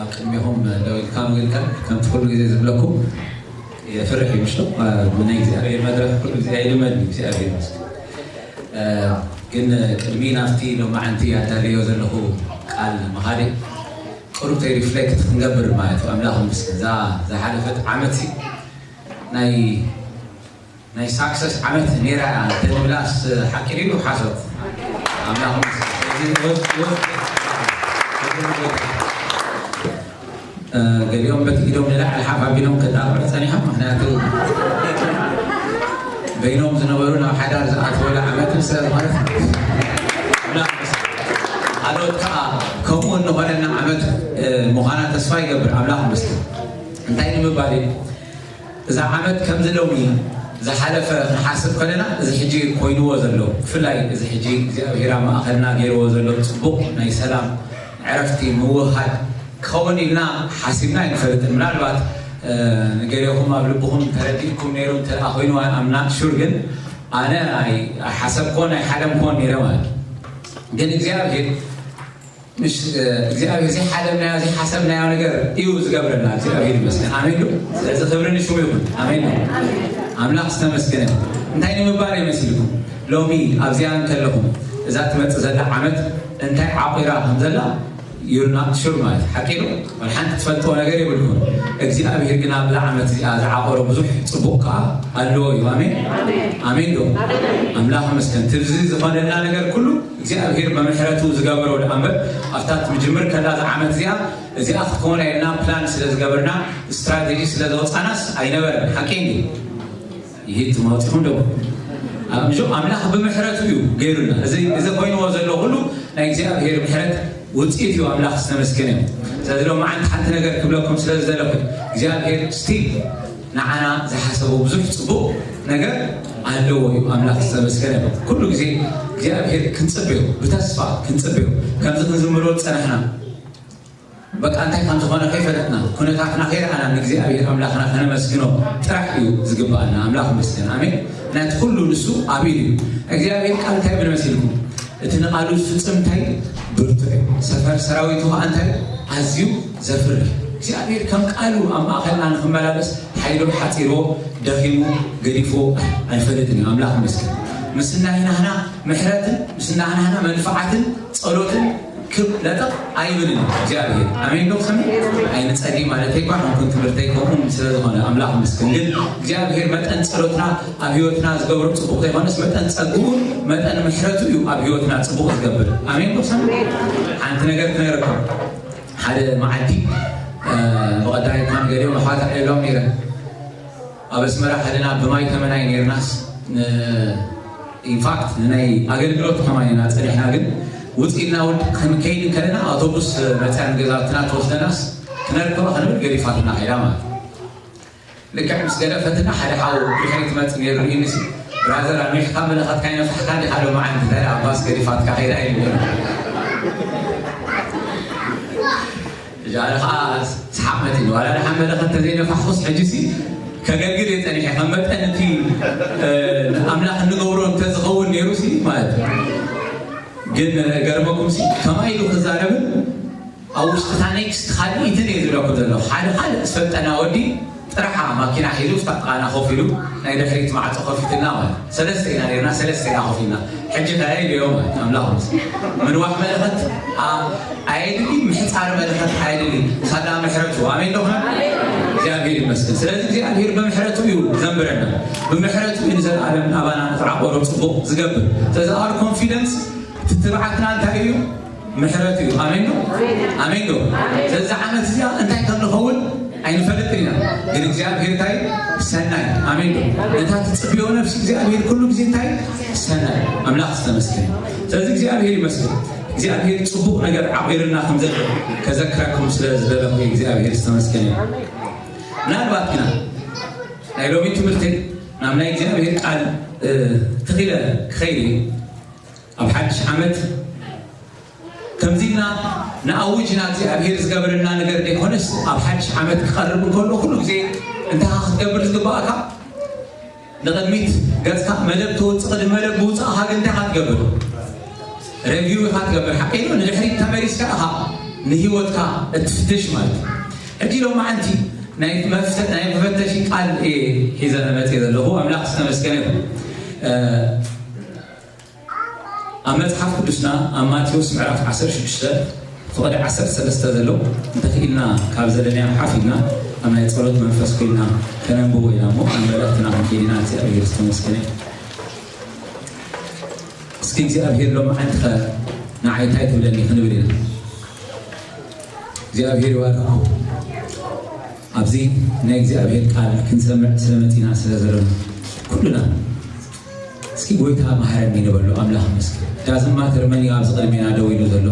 ኣብ ቅድሚኹም ደው ኢልካ ምግልጋል ከምቲ ኩሉ ግዜ ዝብለኩም የፍርሕ እዩ፣ ምሽ? ብናይ እግዚኣብሔር መድረኽ ኩሉ ግዜ ኣይልመድን፣ እግዚኣብሔር ይመስገን። ግን ቅድሚ ናብቲ ሎማዓንቲ ኣዳልዮ ዘለኹ ቃል ምኻደይ፣ ቁሩብተይ ሪፍሌክት ክንገብር ማለት እዩ። ኣምላኽ ይመስገን፣ እዛ ዝሓለፈት ዓመት ሲ ናይ ናይ ሳክሰስ ዓመት ነይራ እያ እንተንብላስ ሓቂ ድዩ ሓሶት? ኣምላኽ ይመስገን። ስለዚ ወ- ወ- እ፣ ገሊኦም በቲ ኢዶም ንላዕሊ ሓፍ ኣቢሎም ከጣቕዑ ጸኒሖም፣ ምክንያቱ በይኖም ዝነበሩ ናብ ሓዳር ዝኣተወላ ዓመት ስለ ዝኾነት። ኣምላኽ ይመስገን። ካልኦት ከዓ ከምኡ እንኾነና ዓመት እ፣ ምዃና ተስፋ ይገብር። ኣምላኽ ይመስገን። እንታይ ንምባል እዩ? እዛ ዓመት ከምዚ ሎሚ ዝሓለፈ ክንሓስብ ከለና፣ እዚ ሕጂ ኮይንዎ ዘሎ፣ ብፍላይ እዚ ሕጂ እግዚኣብሔር ኣብ ማእኸልና ገይርዎ ዘሎ ጽቡቕ ናይ ሰላም ዕረፍቲ ምውህሃድ ክኸውን ኢልና ሓሲብና ኣይንፈልጥን። ምናልባት እ፣ ንገሌኹም ኣብ ልብኹም ተረዲእኩም ነይሩ እንተ ደኣ ኮይኑ ኣምና ሹር፣ ግን ኣነ ኣይ- ኣይሓሰብኮን ኣይሓለምኮን ነይረ ማለት እዩ። ግን እግዚኣብሔር ምሽ እግዚኣብሔር ዘይሓለምናዮ ዘይሓሰብናዮ ነገር እዩ ዝገብረና። እግዚኣብሔር ይመስገን። ኣሜን ዶ? ስለዚ ክብሪ ንሽሙ ይኹን። ኣሜን ዶ? ኣምላኽ ዝተመስገነ ይኹን። እንታይ ንምባል እየ መሲልኩም? ሎሚ ኣብዚኣ እንከለኹም እዛ ትመጽእ ዘላ ዓመት እንታይ ዓቂራ ከም ዘላ ዩርና ሹር ማለት ሓቂ ዶ? ወላ ሓንቲ ትፈልጥዎ ነገር የብልኩም። እግዚኣብሔር ግን ኣብዛ ዓመት እዚኣ ዝዓቆሮ ብዙሕ ጽቡቕ ከኣ ኣለዎ እዩ። ኣሜን ኣሜን ዶ? ኣምላኽ ይመስገን። ትብዚ ዝኾነልና ነገር ኩሉ እግዚኣብሔር ብምሕረቱ ዝገበሮ ደኣ እምበር፣ ኣብታ ትጅምር ከላ እዛ ዓመት እዚኣ፣ እዚኣ ክትከውን ኢልና ፕላን ስለ ዝገበርና፣ ስትራቴጂ ስለ ዘውጻናስ ኣይነበረን። ሓቂ እንዲ ይሂድ ትማውፂኹም ዶ? ኣብዞ ኣምላኽ ብምሕረቱ እዩ ገይሩና። እዚ እዚ ኮይንዎ ዘሎ ኩሉ ናይ እግዚኣብሔር ምሕረት ውፅኢት እዩ። ኣምላኽ ዝተመስገነ እዩ። ስለዚ ሎማዓንቲ ሓንቲ ነገር ክብለኩም ስለ ዝደለኹ፣ እግዚኣብሔር ስቲል ንዓና ዝሓሰቦ ብዙሕ ጽቡቕ ነገር ኣለዎ እዩ። ኣምላኽ ዝተመስገነ ይኹን። ኩሉ ግዜ እግዚኣብሔር ክንጽበዮ፣ ብተስፋ ክንጽበዮ፣ ከምዚ ክንዝምሮ ዝጸናሕና፣ በቃ እንታይ ከም ዝኾነ ከይፈለጥና፣ ኩነታትና ከይረኣና ንእግዚኣብሔር ኣምላኽና ከነመስግኖ ጥራሕ እዩ ዝግብኣና። ኣምላኽ ይመስገን። ኣሜን። ናቲ ኩሉ ንሱ ኣብ ኢዱ እዩ። እግዚኣብሔር ቃል እንታይ ይብል መሲልኩም? እቲ ንቓሉ ዝፍጽም እንታይ ብርቱዕ እዩ፣ ሰፈር ሰራዊቱ ኸዓ እንታይ ኣዝዩ ዘፍርህ። እግዚኣብሔር ከም ቃሉ ኣብ ማእኸልና ንኽመላለስ ሓይሉ ሓፂርዎ፣ ደኺሙ፣ ገዲፍዎ ኣይፈልጥን እዩ። ኣምላኽ ይመስገን። ምስ ናይ ናህና ምሕረትን ምስ ናይ ናህና መንፍዓትን ጸሎትን ክብ ለጠቕ ኣይብልን እዩ እግዚኣብሔር። ኣሜን ዶ? ክሰሚ ኣይንጸሊ ማለት እኳ ሓንኩን ትምህርተይ ከምኡ ስለ ዝኾነ ኣምላኽ ይመስገን። ግን እግዚኣብሔር መጠን ጸሎትና ኣብ ህይወትና ዝገብሮ ጽቡቕ ዘይኮነስ፣ መጠን ጸግኡ፣ መጠን ምሕረቱ እዩ ኣብ ህይወትና ጽቡቕ ዝገብር። ኣሜን ዶ? ክሰሚ ሓንቲ ነገር ክነግረኩም። ሓደ መዓልቲ እ፣ ብቐዳይ እኳ ንገሊኦም ኣሕዋት ኣዕልሎም ነይረ። ኣብ ኣስመራ ከለና ብማይ ተመናይ ነይርናስ፣ ን- ኢንፋክት ንናይ ኣገልግሎት ከማን ኢና ጸኒሕና። ግን ውጽእ ኢልና እውን ክንከይድ ከለና ኣውቶቡስ መጽያ ንገዛውትና ትወስደናስ፣ ክነርከባ ክንብል ገዲፋትና ከይዳ ማለት እዩ። ልክዕ ምስ ገደፈትና ሓደ ሓው ብድሕሪት መጽእ ነይሩ። ርእዩኒሲ፣ ብራዘር፣ ኣንዊሕካ መለኸትካ ይነፋሕካ እንዲኻ ሎማዓንቲ እንታይ ደኣ ባስ ገዲፋትካ ከይዳ ኢሉ ነይሩ። እዛ ኣነ ኸዓ ሰሓቕ መጺኒ። ዋላ ደሓን መለኸት ተዘይነፋሕኩስ ሕጂሲ ከገልግል እየ ጸኒሐ። ከም መጠን እቲ፣ እ፣ ኣምላኽ እንገብሮ እንተዝኸውን ነይሩሲ ማለት እዩ። ግን ገርመኩምሲ ከማይ ኢሉ ክዛረብን ኣብ ውሽጥታ ኔክስት ካልኢትን እየ ዝብለኩም ዘለኹ። ሓደ ካልእ ዝፈልጠና ወዲ ጥራሓ ማኪና ሒዙ፣ ፍታ ጥቓና ኮፍ ኢሉ፣ ናይ ድሕሪት ማዕጾ ከፊትልና ማለት። ሰለስተ ኢና ነይርና፣ ሰለስተ ኢና ኮፍ ኢልና። ሕጂ ከ ኢለዮ ማለት፣ ኣምላኽ ምስ ምንዋሕ መለኸት፣ ኣ-፣ ኣየድሊ፣ ምሕጻር መለኸት ኣየድሊ። ሳላ ምሕረቱ። ኣሜን ዶ? እግዚኣብሔር ይመስገን። ስለዚ እግዚኣብሔር ብምሕረቱ እዩ ዘንብረና። ብምሕረቱ እዩ ንዘለኣለም ናባና ዝዓቆሮ ጽቡቕ ዝገብር። ስለዚ our confidence፣ እቲ ትብዓትና እንታይ እዩ? ምሕረት እዩ። ኣሜን ዶ? ኣሜን ዶ? ስለዚ ዓመት እዚኣ እንታይ ከም ንኸውን ኣይንፈልጥን ኢና። ግን እግዚኣብሔር እንታይ? ሰናይ። ኣሜን ዶ? ነታ ትጽብዮ ነፍሲ እግዚኣብሔር ኩሉ ግዜ እንታይ? ሰናይ። ኣምላኽ ዝተመስገነ። ስለዚ እግዚኣብሔር ይመስገን። እግዚኣብሔር ጽቡቕ ነገር ዓቂርና ከም ዘሎ ከዘክረኩም ስለ ዝደለኹ እግዚኣብሔር ዝተመስገነ እዩ። ምናልባት ግና ናይ ሎሚ ትምህርቲ ናብ ናይ እግዚኣብሔር ቃል፣ እ፣ ትኺለ ክኸይድ እዩ። ኣብ ሓድሽ ዓመት ከምዚ ኢልና ንኣውጅ ኢና። እግዚኣብሔር ዝገበረልና ነገር ዘይኮነስ፣ ኣብ ሓድሽ ዓመት ክቐርብ እንከሎ ኩሉ ግዜ እንታይ ክትገብር ዝግባእካ? ንቕድሚት ገጽካ መደብ ተውጽእ፣ ቅድሚ መደብ ምውጻእኻ ግን እንታይ ኢኻ ትገብር? ሬቪው ኢኻ ትገብር። ሓቀይ ዶ? ንድሕሪት ተመሊስካ ኢኻ ንህይወትካ እትፍትሽ ማለት እዩ። ሕጂ ሎማዓንቲ ናይ መፍተ-፣ ናይ መፈተሺ ቃል እየ ሒዘ መፅእ ዘለኹ። ኣምላኽ ዝተመስገነ ይኹን። እ፣ ኣብ መጽሓፍ ቅዱስና ኣብ ማቴዎስ ምዕራፍ ዓሰርተ ሽዱሽተ ፍቕዲ ዓሰርተ ሰለስተ ዘሎ እንተኽኢልና ካብ ዘለናዮ ሓፍ ኢልና ኣብ ናይ ጸሎት መንፈስ ኮይንና ከነንብቦ ኢና እሞ ኣብ መልእኽትና ክንከይድ ኢና። እግዚኣብሔር ዝተመስገነ። እስኪ እግዚኣብሔር ሎማዓንቲ ኸ ንዓይ እንታይ ትብለኒ ክንብል ኢና። እግዚኣብሔር ይባርኩም። ኣብዚ ናይ እግዚኣብሔር ቃል ክንሰምዕ ስለመጺና ስለዘለና ኩልና እስኪ ጎይታ መሃረኒ ንበሎ። ኣምላኽ መስኪ ዳዝማተር መን እዩ ኣብዚ ቅድሜና ደው ኢሉ ዘሎ?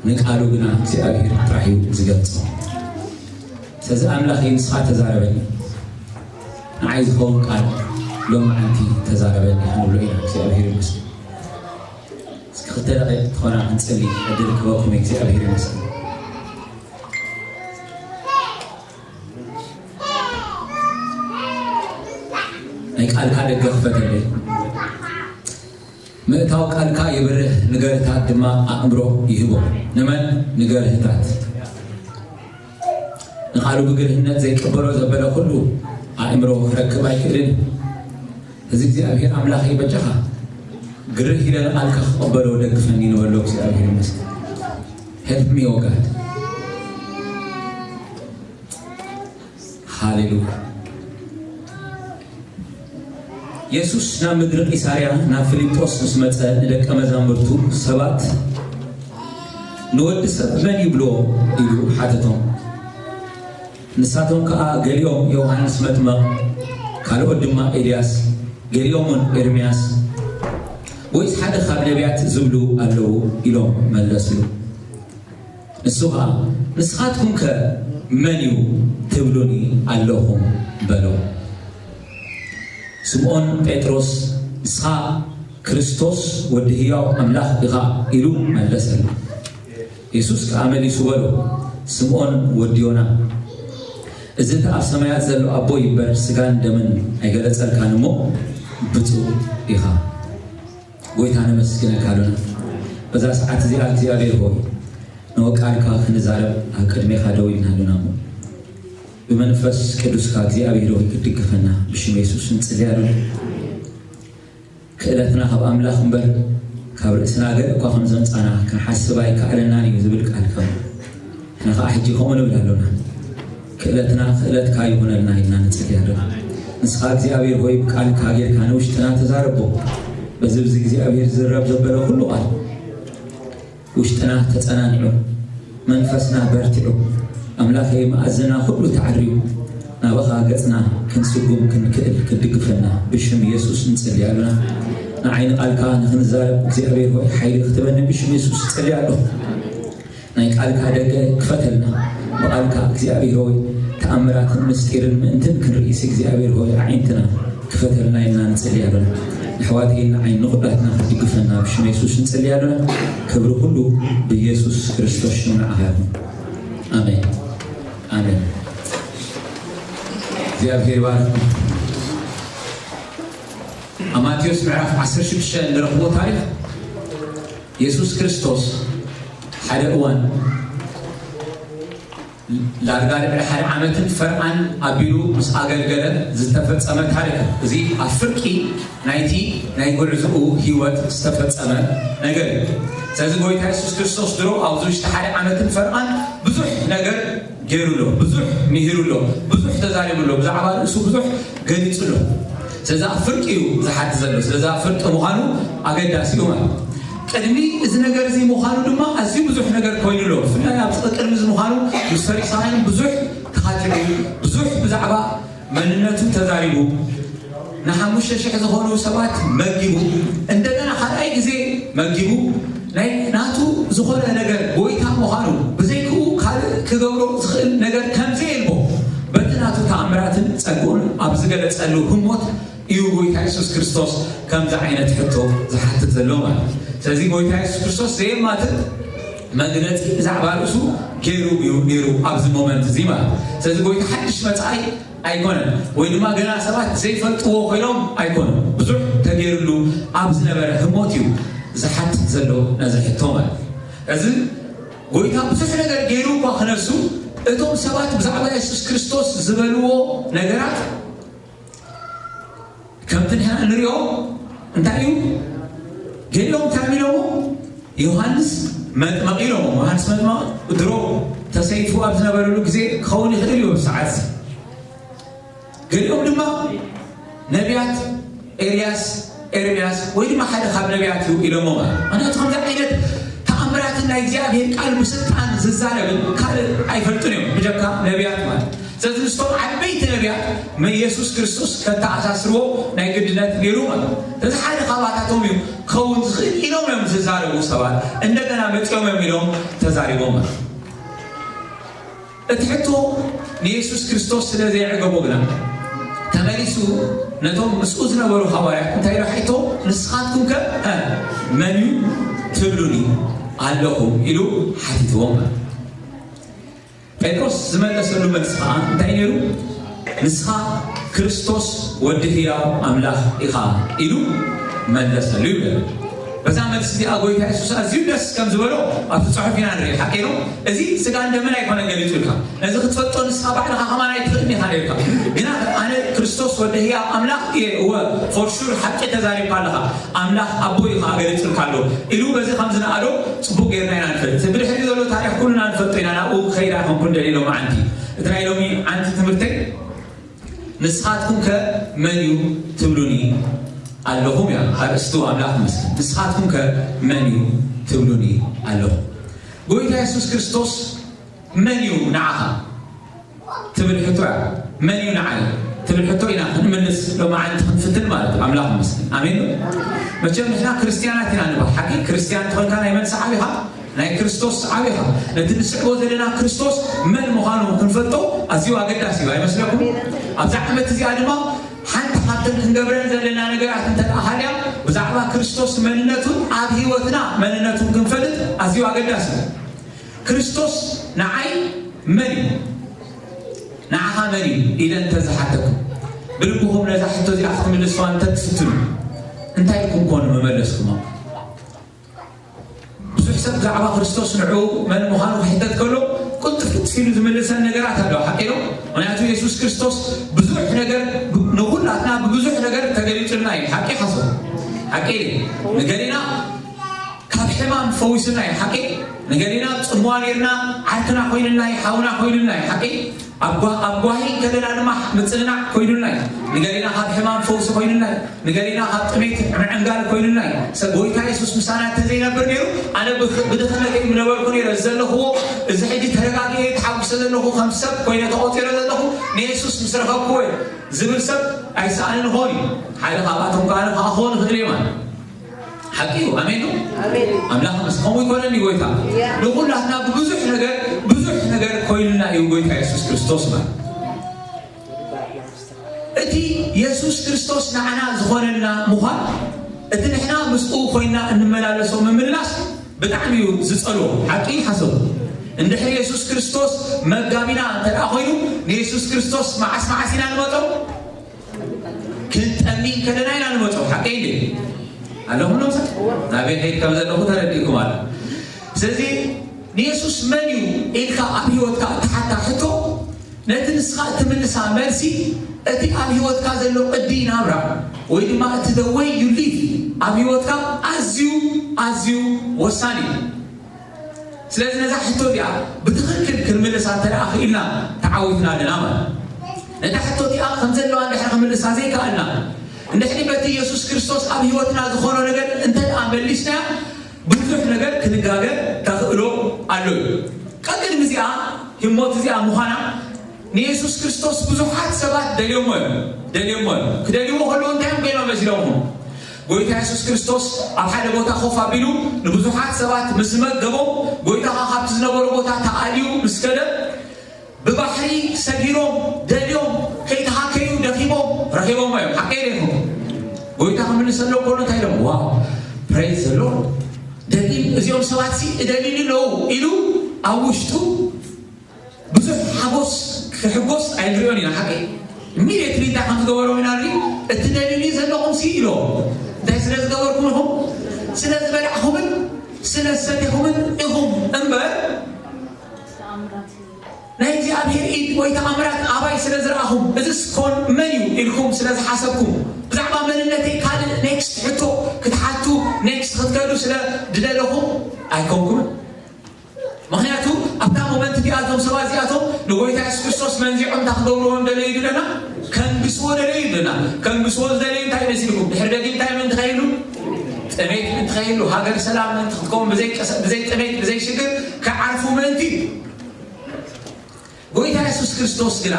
ንቃሉ ግና እግዚኣብሔር ጥራሕ እዩ ዝገልጾ። ስለዚ ኣምላኽ ንስኻ ተዛረበኒ፣ ንዓይ ዝኸውን ቃል ሎማዓንቲ ተዛረበኒ ክንብሎ ኢና። እግዚኣብሔር ይመስገን። እስኪ ክልተ ደቂቕ ትኾና ክንጽሊ ዕድል ክበኩም እግዚኣብሔር ይመስገን። ናይ ቃልካ ደገ ክፈተለይ። ምእታው ቃልካ የብርህ፣ ንገርህታት ድማ ኣእምሮ ይህቦ። ንመን? ንገርህታት። ንቃሉ ብግርህነት ዘይቀበሎ ዘበለ ኩሉ ኣእምሮ ክረክብ ኣይክእልን። እዚ እግዚኣብሔር ኣምላኸይ በጃኻ ግርህ ኢለ ንቃልካ ክቐበሎ ደግፈኒ ንበሎ። እግዚኣብሔር ይመስገን። Help me, O God. ሃሌሉያ። የሱስ ናብ ምድሪ ቂሳርያ ናብ ፊልጶስ ምስ መጸ ንደቀ መዛሙርቱ ሰባት ንወዲ ሰብ መን ይብልዎ ኢሉ ሓተቶም። ንሳቶም ከኣ ገሊኦም ዮሃንስ መጥመቕ፣ ካልኦት ድማ ኤልያስ፣ ገሊኦም እውን ኤርምያስ ወይስ ሓደ ካብ ነቢያት ዝብሉ ኣለዉ ኢሎም መለስሉ። ንሱ ኸኣ ንስኻትኩም ከ መን እዩ ትብሉኒ ኣለኹም በሎ። ስምዖን ጴጥሮስ ንስኻ ክርስቶስ ወዲ ህያው ኣምላኽ ኢኻ ኢሉ መለሰሉ። የሱስ ከኣ መሊሱ በሎ፣ ስምዖን ወዲ ዮና፣ እዚ እቲ ኣብ ሰማያት ዘሎ ኣቦይ እምበር ስጋን ደምን ኣይገለጸልካን እሞ ብፁዕ ኢኻ። ጎይታ ነመስግነካ ኣሎና። በዛ ሰዓት እዚኣ እግዚኣብሔር ሆይ ንወቃልካ ክንዛረብ ኣብ ቅድሜኻ ደው ኢልና ኣሎና እሞ ብመንፈስ ቅዱስካ እግዚኣብሔር ሆይ ክትድግፈና ብሽም የሱስ ንጽሊ ኣሎና። ክእለትና ካብ ኣምላኽ እምበር ካብ ርእስና ገለ እኳ ከም ዘምጻና ክንሓስብ ኣይከኣለናን እዩ ዝብል ቃልካ። ንኻ ሕጂ ከምኡ ንብል ኣሎና። ክእለትና ክእለትካ ይኹነልና ኢልና ንጽሊ ኣሎና። ንስኻ እግዚኣብሔር ሆይ ብቃልካ ጌርካ ንውሽጥና ተዛረቦ። በዚ ብዚ እግዚኣብሔር ዝረብ ዘበለ ኩሉ ቃል ውሽጥና ተጸናኒዑ መንፈስና በርቲዑ ኣምላኸይ መኣዝና ኩሉ ተዓርዩ ናባኻ ገጽና ክንስጉም ክንክእል ክትድግፈና ብሽም የሱስ ንጽሊ ኣሎና። ንዓይኒ ቃልካ ንክንዛረብ እግዚኣብሔር ሆይ ሓይሊ ክትበኒ ብሽም የሱስ እጽሊ ኣለኹ። ናይ ቃልካ ደገ ክፈተልና። ብቃልካ እግዚኣብሔር ሆይ ተኣምራትን ምስጢርን ምእንትን ክንርኢስ እግዚኣብሔር ሆይ ኣዒንትና ክፈተልና ኢልና ንጽሊ ኣሎና። ንሕዋተይን ንዓይን ንኹላትና ክትድግፈና ብሽም የሱስ ንጽሊ ኣሎና። ክብሪ ኩሉ ብየሱስ ክርስቶስ ሽም ንዓኻ ይኹን። ኣሜን። ኣሜን። እግዚኣብሔር ይባርክ። ኣብ ማቴዎስ ምዕራፍ ዓሰርተ ሽዱሽተ እንረኽቦ ታሪኽ የሱስ ክርስቶስ ሓደ እዋን ዳርጋ ልዕሊ ሓደ ዓመትን ፈርቓን ኣቢሉ ምስ ኣገልገለ ዝተፈጸመ ታሪኽ እዩ። እዚ ኣብ ፍርቂ ናይቲ ናይ ጉዕዝኡ ህይወት ዝተፈጸመ ነገር እዩ። ስለዚ ጎይታ የሱስ ክርስቶስ ድሮ ኣብዚ ውሽጢ ሓደ ዓመትን ፈርቓን ብዙሕ ነገር ገይሩ ኣሎ፣ ብዙሕ ምሂሩ ኣሎ፣ ብዙሕ ተዛሪቡ ኣሎ፣ ብዛዕባ ርእሱ ብዙሕ ገሊጹ ኣሎ። ስለዚ ኣብ ፍርቂ እዩ ዝሓቲ ዘሎ። ስለዚ ኣብ ፍርቂ ምዃኑ ኣገዳሲ እዩ ማለት እዩ። ቅድሚ እዚ ነገር እዚ ምዃኑ ድማ ኣዝዩ ብዙሕ ነገር ኮይኑ ኣሎ። ብፍላይ ኣብዚ ቅድሚ እዚ ምዃኑ ምስ ፈሪሳውያን ብዙሕ ተኻቲዑ፣ ብዙሕ ብዛዕባ መንነቱ ተዛሪቡ፣ ንሓሙሽተ ሽሕ ዝኾኑ ሰባት መጊቡ፣ እንደገና ካልኣይ ግዜ መጊቡ፣ ናይ ናቱ ዝኾነ ነገር ጎይታ ምዃኑ ብዘይክኡ ካልእ ክገብሮ ዝኽእል ነገር ከም ዘየልቦ በቲ ናቱ ተኣምራትን ጸግኡን ኣብ ዝገለጸሉ ህሞት እዩ ጎይታ የሱስ ክርስቶስ ከምዚ ዓይነት ሕቶ ዝሓትት ዘሎ ማለት እዩ። ስለዚ ጎይታ የሱስ ክርስቶስ ዘየማትእ መግለጺ ብዛዕባ ርእሱ ገይሩ እዩ ነይሩ ኣብዚ ሞመንት እዚ ማለት እዩ። ስለዚ ጎይታ ሓድሽ መጻኢ ኣይኮነን፣ ወይ ድማ ገና ሰባት ዘይፈልጥዎ ኮይኖም ኣይኮኑን። ብዙሕ ተገይሩሉ ኣብ ዝነበረ ህሞት እዩ ዝሓትት ዘሎ ነዚ ሕቶ ማለት እዩ። እዚ ጎይታ ብዙሕ ነገር ገይሩ እኳ ክነሱ፣ እቶም ሰባት ብዛዕባ የሱስ ክርስቶስ ዝበልዎ ነገራት ከምቲ ንሕና ንሪኦ እንታይ እዩ? ገሊኦም እንታይ ኢሎሞ? ዮሃንስ መጥመቕ ኢሎሞ። ዮሃንስ መጥመቕ ድሮ ተሰይፉ ኣብ ዝነበረሉ ግዜ ክኸውን ይኽእል እዩ። ኣብ ሰዓት ገሊኦም ድማ ነቢያት ኤልያስ፣ ኤርምያስ ወይ ድማ ሓደ ካብ ነቢያት እዩ ኢሎሞ። ምክንያቱ ከምዚ ዓይነት ተኣምራትን ናይ እግዚኣብሔር ቃል ብስልጣን ዝዛረብን ካልእ ኣይፈልጡን እዮም ብጀካ ነቢያት ማለት። ስለዚ ምስቶም ዓበይቲ ነቢያት መ-፣ የሱስ ክርስቶስ ከተኣሳስርዎ ናይ ግድነት ነይሩ ማለት። ስለዚ ሓደ ካባታቶም እዩ ክኸውን ዝኽእል ኢሎም እዮም ዝዛረቡ ሰባት። እንደገና መጺኦም እዮም ኢሎም ተዛሪቦም ማለት። እቲ ሕቶ ንየሱስ ክርስቶስ ስለ ዘየዕገቦ ግና ተመሊሱ ነቶም ምስኡ ዝነበሩ ሃዋርያት እንታይ ኢሉ ሓይቶ? ንስኻትኩም ከ፣ እ፣ መን እዩ ትብሉኒ ኣለኹም? ኢሉ ሓቲትዎም። ጴጥሮስ ዝመለሰሉ መልሲ ኸዓ እንታይ ነይሩ? ንስኻ ክርስቶስ ወዲ ህያው ኣምላኽ ኢኻ ኢሉ መለሰሉ ይብል። በዛ መልሲ እዚኣ ጎይታ የሱስ ኣዝዩ ደስ ከም ዝበሎ ኣብቲ ጽሑፍ ኢና ንርኢ። ሓቂ ነው። እዚ ስጋን ደምን ኣይኮነ ገሊጹልካ። ነዚ ክትፈልጦ ንስኻ ባዕልኻ ከማን ኣይትኽእልን ኢኻ ነይርካ። ግና ኣነ ክርስቶስ ወዲ ህያው ኣምላኽ እየ፣ እወ፣ for sure ሓቂ ተዛሪብካ ኣለኻ። ኣምላኽ ኣቦ እዩ ኸዓ ገሊጹልካ ኣሎ ኢሉ በዚ ከም ዝነኣዶ ጽቡቕ ጌርና ኢና ንፈልጥ። እቲ ብድሕሪኡ ዘሎ ታሪኽ ኩልና ንፈልጦ ኢና። ናብኡ ክኸይድ ኣይኮንኩን ደልየ ሎማዓንቲ። እቲ ናይ ሎሚ ዓንቲ ትምህርተይ ንስኻትኩም ከ መን እዩ ትብሉኒ ኣለኹም እያ ኣርእስቱ። ኣምላኽ ይመስገን። ንስኻትኩም ከ መን እዩ ትብሉኒ ኣለኹም? ጎይታ የሱስ ክርስቶስ መን እዩ ንዓኻ ትብል ሕቶ እያ። መን እዩ ንዓይ ትብል ሕቶ ኢና ክንምልስ ሎማዓንቲ ክንፍትን ማለት እዩ። ኣምላኽ ይመስገን። ኣሜን ዶ? መቸም ንሕና ክርስትያናት ኢና ንበሃል። ሓቂ ክርስትያን እንተኾንካ ናይ መን ሰዓቢ ኢኻ? ናይ ክርስቶስ ሰዓቢ ኢኻ። ነቲ ንስዕቦ ዘለና ክርስቶስ መን ምዃኑ ክንፈልጦ ኣዝዩ ኣገዳሲ እዩ። ኣይመስለኩምን? ኣብዛ ዓመት እዚኣ ድማ ሓንቲ ካብተን ክንገብረን ዘለና ነገራት እንተ ደኣ ሃልያ፣ ብዛዕባ ክርስቶስ መንነቱን ኣብ ህይወትና መንነቱን ክንፈልጥ ኣዝዩ ኣገዳሲ እዩ። ክርስቶስ ንዓይ መን እዩ? ንዓኻ መን እዩ? ኢለ እንተ ዝሓተኩም፣ ብልብኹም ነዛ ሕቶ እዚኣ ክትምልስዋ እንተ ትፍትኑ፣ እንታይ ኢልኩም ኮን ምመለስኩማ? ብዙሕ ሰብ ብዛዕባ ክርስቶስ ንዕኡ መን ምዃኑ ክሕተት ከሎ፣ ቅልጥፍ ቅልጥፍ ኢሉ ዝምልሰን ነገራት ኣለዋ። ሓቂ ዶ? ምኽንያቱ የሱስ ክርስቶስ ብዙሕ ነገር፣ ንኹላትና ብብዙሕ ነገር ተገሊጹልና እዩ። ሓቂ ሓሶት? ሓቂ እዩ። ንገሊና ካብ ሕማም ፈዊሱና እዩ። ሓቂ? ንገሊና ጽምዋ ኔርና ዓርክና ኮይኑልና እዩ፣ ሓውና ኮይኑልና እዩ። ሓቂ? ኣብ ጓ-፣ ኣብ ጓሂ ከለና ድማ ምጽንናዕ ኮይኑልና እዩ። ንገሊና ካብ ሕማም ፈውሲ ኮይኑልና እዩ። ንገሊና ካብ ጥሜት ምዕንጋል ኮይኑልና እዩ። ሰ-፣ ጎይታ የሱስ ምሳና እንተዘይነብር ነይሩ፣ ኣነ ብኽ-፣ ብድኽነተይ ምነበርኩ ነይረ። እዚ ዘለኽዎ፣ እዚ ሕጂ ተረጋጊኤ ተሓጉሰ ዘለኹ፣ ከም ሰብ ኮይነ ተቖጺረ ዘለኹ፣ ንየሱስ ምስ ረኸብክዎ እየ ዝብል ሰብ ኣይሰኣንን ይኸውን እዩ። ሓደ ካብኣቶም ከኣ ኣነ ከኣ ክኸውን ይኽእል እየ ማለት። ሓቂ እዩ። ኣሜን ነው? ኣሜን። ኣምላኽ ምስ ከምኡ ይኮነኒ ጎይታ። ያ። ንኹላትና ብብዙሕ ነገር፣ ብዙሕ ነገር ኮይኑልና እዩ ጎይታ የሱስ ክርስቶስ ማለት። እቲ የሱስ ክርስቶስ ንዓና ዝኾነና ምዃን፣ እቲ ንሕና ምስኡ ኮይንና እንመላለሶ ምምላስ ብጣዕሚ እዩ ዝጸልዎ። ሓቂ ሓሶት? እንድሕር የሱስ ክርስቶስ መጋቢና እንተ ደኣ ኮይኑ፣ ንየሱስ ክርስቶስ መዓስ መዓስ ኢና ንመጾ? ክንጠሚ ከለና ኢና ንመጾ። ሓቂ እንዴ? ኣለኹም ዶ ምሳይ? ናበይ ከይድ ከም ዘለኹ ተረዲእኩም ኣሎ። ስለዚ ንየሱስ መን እዩ ኢልካ ኣብ ህይወትካ እትሓታ ሕቶ፣ ነቲ ንስኻ እትምልሳ መልሲ፣ እቲ ኣብ ህይወትካ ዘሎ ቅዲ ናብራ ወይ ድማ እቲ the way you live ኣብ ህይወትካ ኣዝዩ፣ ኣዝዩ ወሳኒ እዩ። ስለዚ ነዛ ሕቶ እዚኣ ብትኽክል ክንምልሳ እንተ ደኣ ክኢልና ተዓዊትና ኣለና ማለት እዩ። ነታ ሕቶ እዚኣ ከም ዘለዋ እንድሕር ክምልሳ ዘይከኣልና፣ እንድሕሪ በቲ የሱስ ክርስቶስ ኣብ ህይወትና ዝኾኖ ነገር እንተ ደኣ መሊስናያ፣ ብዙሕ ነገር ክንጋገ ተኽእሎ ኣሎ እዩ። ቀቅድሚ እዚኣ ህሞት እዚኣ ምዃና ንየሱስ ክርስቶስ ብዙሓት ሰባት ደልዮሞ እዮም። ደልዮሞ እዮም። ክደልይዎ ከለዉ እንታይ እዮም ኮይኖም መሲሎምኹም? ጎይታ የሱስ ክርስቶስ ኣብ ሓደ ቦታ ኮፍ ኣቢሉ ንብዙሓት ሰባት ምስ መገቦም፣ ጎይታ ኸኣ ካብቲ ዝነበሮ ቦታ ተኣልዩ ምስ ከደ፣ ብባሕሪ ሰጊሮም፣ ደልዮም፣ ከይተሃከዩ፣ ደኺሞም ረኺቦሞ እዮም። ሓቀይ ዶ ይኹን? ጎይታ ክምልሰሎም ከሎ እንታይ ኢሎም? ዋው፣ praise the Lord። ደሊም፣ እዚኦም ሰባትሲ እደልዩኒ ኣለዉ ኢሉ ኣብ ውሽጡ ብዙሕ ሓጎስ ክሕጎስ ኣይንሪኦን ኢና። ሓቂ? ኢሚድየትሊ እንታይ ከም ዝገበሮም ኢና ንርኢ። እቲ ደልዩኒ ዘለኹም ሲ ኢሎ። እንታይ ስለ ዝገበርኩም ኢኹም? ስለ ዝበላዕኹምን ስለ ዝሰቴኹምን ኢኹም ናይ እግዚኣብሔር ኢድ ወይ ተኣምራት ኣባይ ስለ ዝረኣኹም፣ እዝስ ኮን መን እዩ ኢልኩም ስለ ዝሓሰብኩም፣ ብዛዕባ መንነተይ ካልእ ኔክስት ሕቶ ክትሓቱ፣ ኔክስት ክትከዱ ስለ ዝደለኹም ኣይኮንኩምን። ምኽንያቱ ኣብታ ሞመንት እቲኣ እዞም ሰባት እዚኣቶም ንጎይታ የሱስ ክርስቶስ መንዚዖም እንታይ ክገብርዎ ደለዩ ኢሉና? ከንግስዎ ደለዩ ኢሉና። ከንግስዎ ዝደለዩ እንታይ መሲልኩም? ድሕሪ ደጊም እንታይ ምእንቲ ከይህሉ? ጥሜት ምእንቲ ከይህሉ፣ ሃገር ሰላም ምእንቲ ክትከውን፣ ብዘይ ቀሰ-፣ ብዘይ ጥሜት፣ ብዘይ ሽግር ክዓርፉ ምእንቲ። ጎይታ የሱስ ክርስቶስ ግና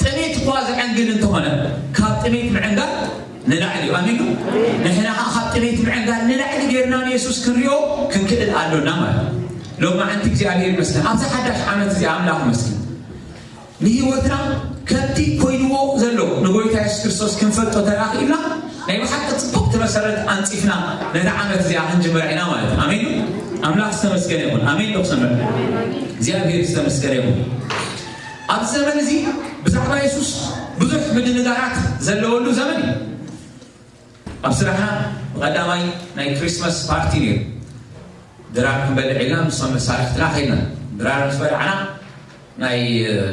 ጥሜት እኳ ዘዐንግል እንተኾነ፣ ካብ ጥሜት ምዕንጋል ንላዕሊ እዩ። ኣሚን። ንሕና ኸዓ ካብ ጥሜት ምዕንጋል ንላዕሊ ጌርና ንየሱስ ክንሪኦ ክንክእል ኣሎና ማለት እዩ። ሎማዓንቲ እግዚኣብሔር ይመስገን፣ ኣብዚ ሓዳሽ ዓመት እዚ ኣምላኽ ይመስገን፣ ንህይወትና ከምቲ ኮይንዎ ዘሎ ንጎይታ የሱስ ክርስቶስ ክንፈልጦ ተራኺብና፣ ናይ ብሓቂ ጽቡቕቲ መሰረት ኣንጺፍና ነዛ ዓመት እዚኣ ክንጅምራ ኢና ማለት እዩ። ኣሜን። ኣምላኽ ዝተመስገነ ይኹን። ኣሜን ዶ ክሰምዕ? እግዚኣብሔር ዝተመስገነ ይኹን። ኣብዚ ዘመን እዚ ብዛዕባ የሱስ ብዙሕ ምድንጋራት ዘለወሉ ዘመን እዩ። ኣብ ስራሕና ብቐዳማይ ናይ ክሪስማስ ፓርቲ ነይሩ። ድራር ክንበልዕ ኢልና ምስቶም መሳርሕትና ከይድና። ድራር ምስ በላዕና፣ ናይ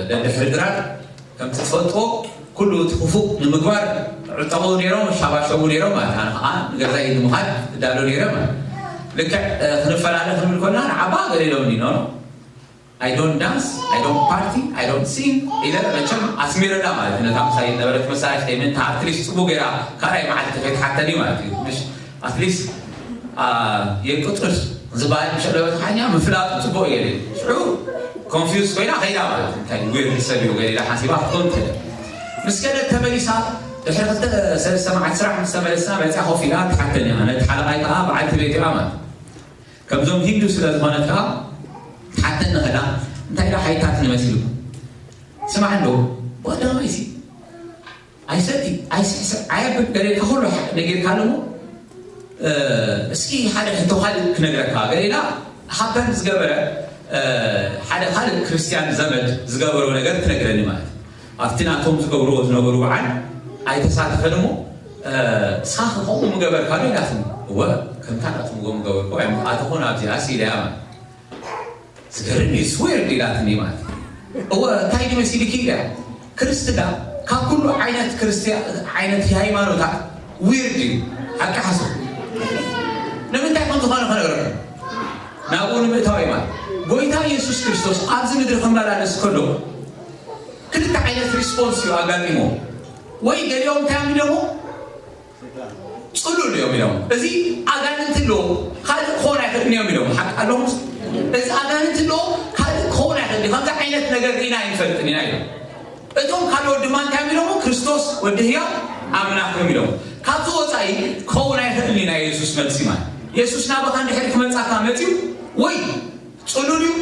ደድሕሪ ድራር ከምቲ ትፈልጥዎ ኩሉ እቲ ክፉእ ንምግባር ዕጠቑ ነይሮም፣ ሻባሸቡ ነይሮም ማለት። ኣነ ከዓ ንገዛይ ንምኻድ እዳሎ ነይረ ማለት። ልክዕ፣ እ፣ ክንፈላለ ክንብል ከለና ንዓባ ገለ ኢሎምኒ፣ ኖ፣ ኖ፣ I don't dance, I don't party, I don't sing ኢለ መቸም ኣስሚረላ ማለት እዩ። ነታ ምሳይ ነበረት መሳርሕተይ ምእንቲ ኣትሊስት ጽቡቕ ገይራ ካልኣይ መዓልቲ ከይትሓተኒ ማለት እዩ። ምሽ ኣትሊስት፣ አ፣ የቅጥር ዝበሃል ምሸለበት ሓኛ ምፍላጡ ጽቡቕ እዩ። ሽዑ ኮንፊውዝ ኮይና ከይዳ ማለት እዩ። እንታይ ዊርድ ሰብ እዩ ገሊላ ሓሲባ ክትኮን ትኽእል። ምስ ከደት ተመሊሳ ድሕሪ ክልተ ሰለስተ መዓልቲ ስራሕ ምስ ተመለስና መጽያ ኮፍ ኢላ ትሓተኒ እያ። ነቲ ሓለቓይ ከዓ በዓልቲ ቤት እያ ማለት እዩ። ከምዞም ሂንዱ ስለ ዝኾነት ከዓ ትሓተኒ ከላ፣ እንታይ ኢላ ሓይታት ንመሲሉ? ስማዕ እንዶ፣ ብቐዳማይ ሲ ኣይሰቲ፣ ኣይስሕስዕ፣ ኣየብል ገለ ኢልካ ኩሉ ሓ-፣ ነጊርካ ኣለዎ። እ፣ እስኪ ሓደ ሕቶ ካልእ ክነግረካ፣ ገለ ኢላ ሃፐን ዝገበረ፣ እ፣ ሓደ ካልእ ክርስትያን ዘመድ ዝገበሮ ነገር ትነግረኒ ማለት እዩ። ኣብቲ ናቶም ዝገብርዎ ዝነበሩ በዓል ኣይተሳተፈን እሞ፣ እ፣ ንስኻ ከ ከምኡ ምገበርካ ዶ ኢላትኒ። እወ፣ ከምታ ናቶም ምገበርኩ፣ ኣተኹን ኣብዚኣ ሲ ኢለያ ማለት። ዝገርም እዩ፣ ስዌርድ ኢላትኒ ማለት እዩ። እወ፣ እንታይ ድዩ መሲልኪ ኢለያ። ክርስትና ካብ ኩሉ ዓይነት ክርስትያ-፣ ዓይነት ሃይማኖታት ዊርድ እዩ። ሓቂ ሓሶት ንምንታይ ከም ዝኾነ ክነግረኩም። ናብኡ ንምእታው እዩ ማለት። ጎይታ ኢየሱስ ክርስቶስ ኣብዚ ምድሪ ክመላለስ ከሎ ክልተ ዓይነት ሪስፖንስ እዩ ኣጋጢሞ። ወይ ገሊኦም እንታይ እዮም ኢሎሞ? ጽሉል እዮም ኢሎም። እዚ ኣጋንንቲ ኣለዎ፣ ካልእ ክኾን ኣይኽእልን እዮም ኢሎም። ሓቂ ኣለኹም? እዚ ኣጋንንቲ ኣለዎ፣ ካልእ ክኾን ኣይኽእልን እዩ። ከምዚ ዓይነት ነገር ርኢና ኣይንፈልጥን ኢና ኢሎም። እቶም ካልኦት ድማ እንታይ እዮም ኢሎሞ? ክርስቶስ ወዲ ህያው ኣምላኽ እዮም ኢሎም። ካብዚ ወጻኢ ክኸውን ኣይኽእልን እዩ ናይ የሱስ መልሲ ማለት። የሱስ ናባኻ እንድሕሪ ክመጻካ መጺኡ ወይ ጽሉል እዩ፣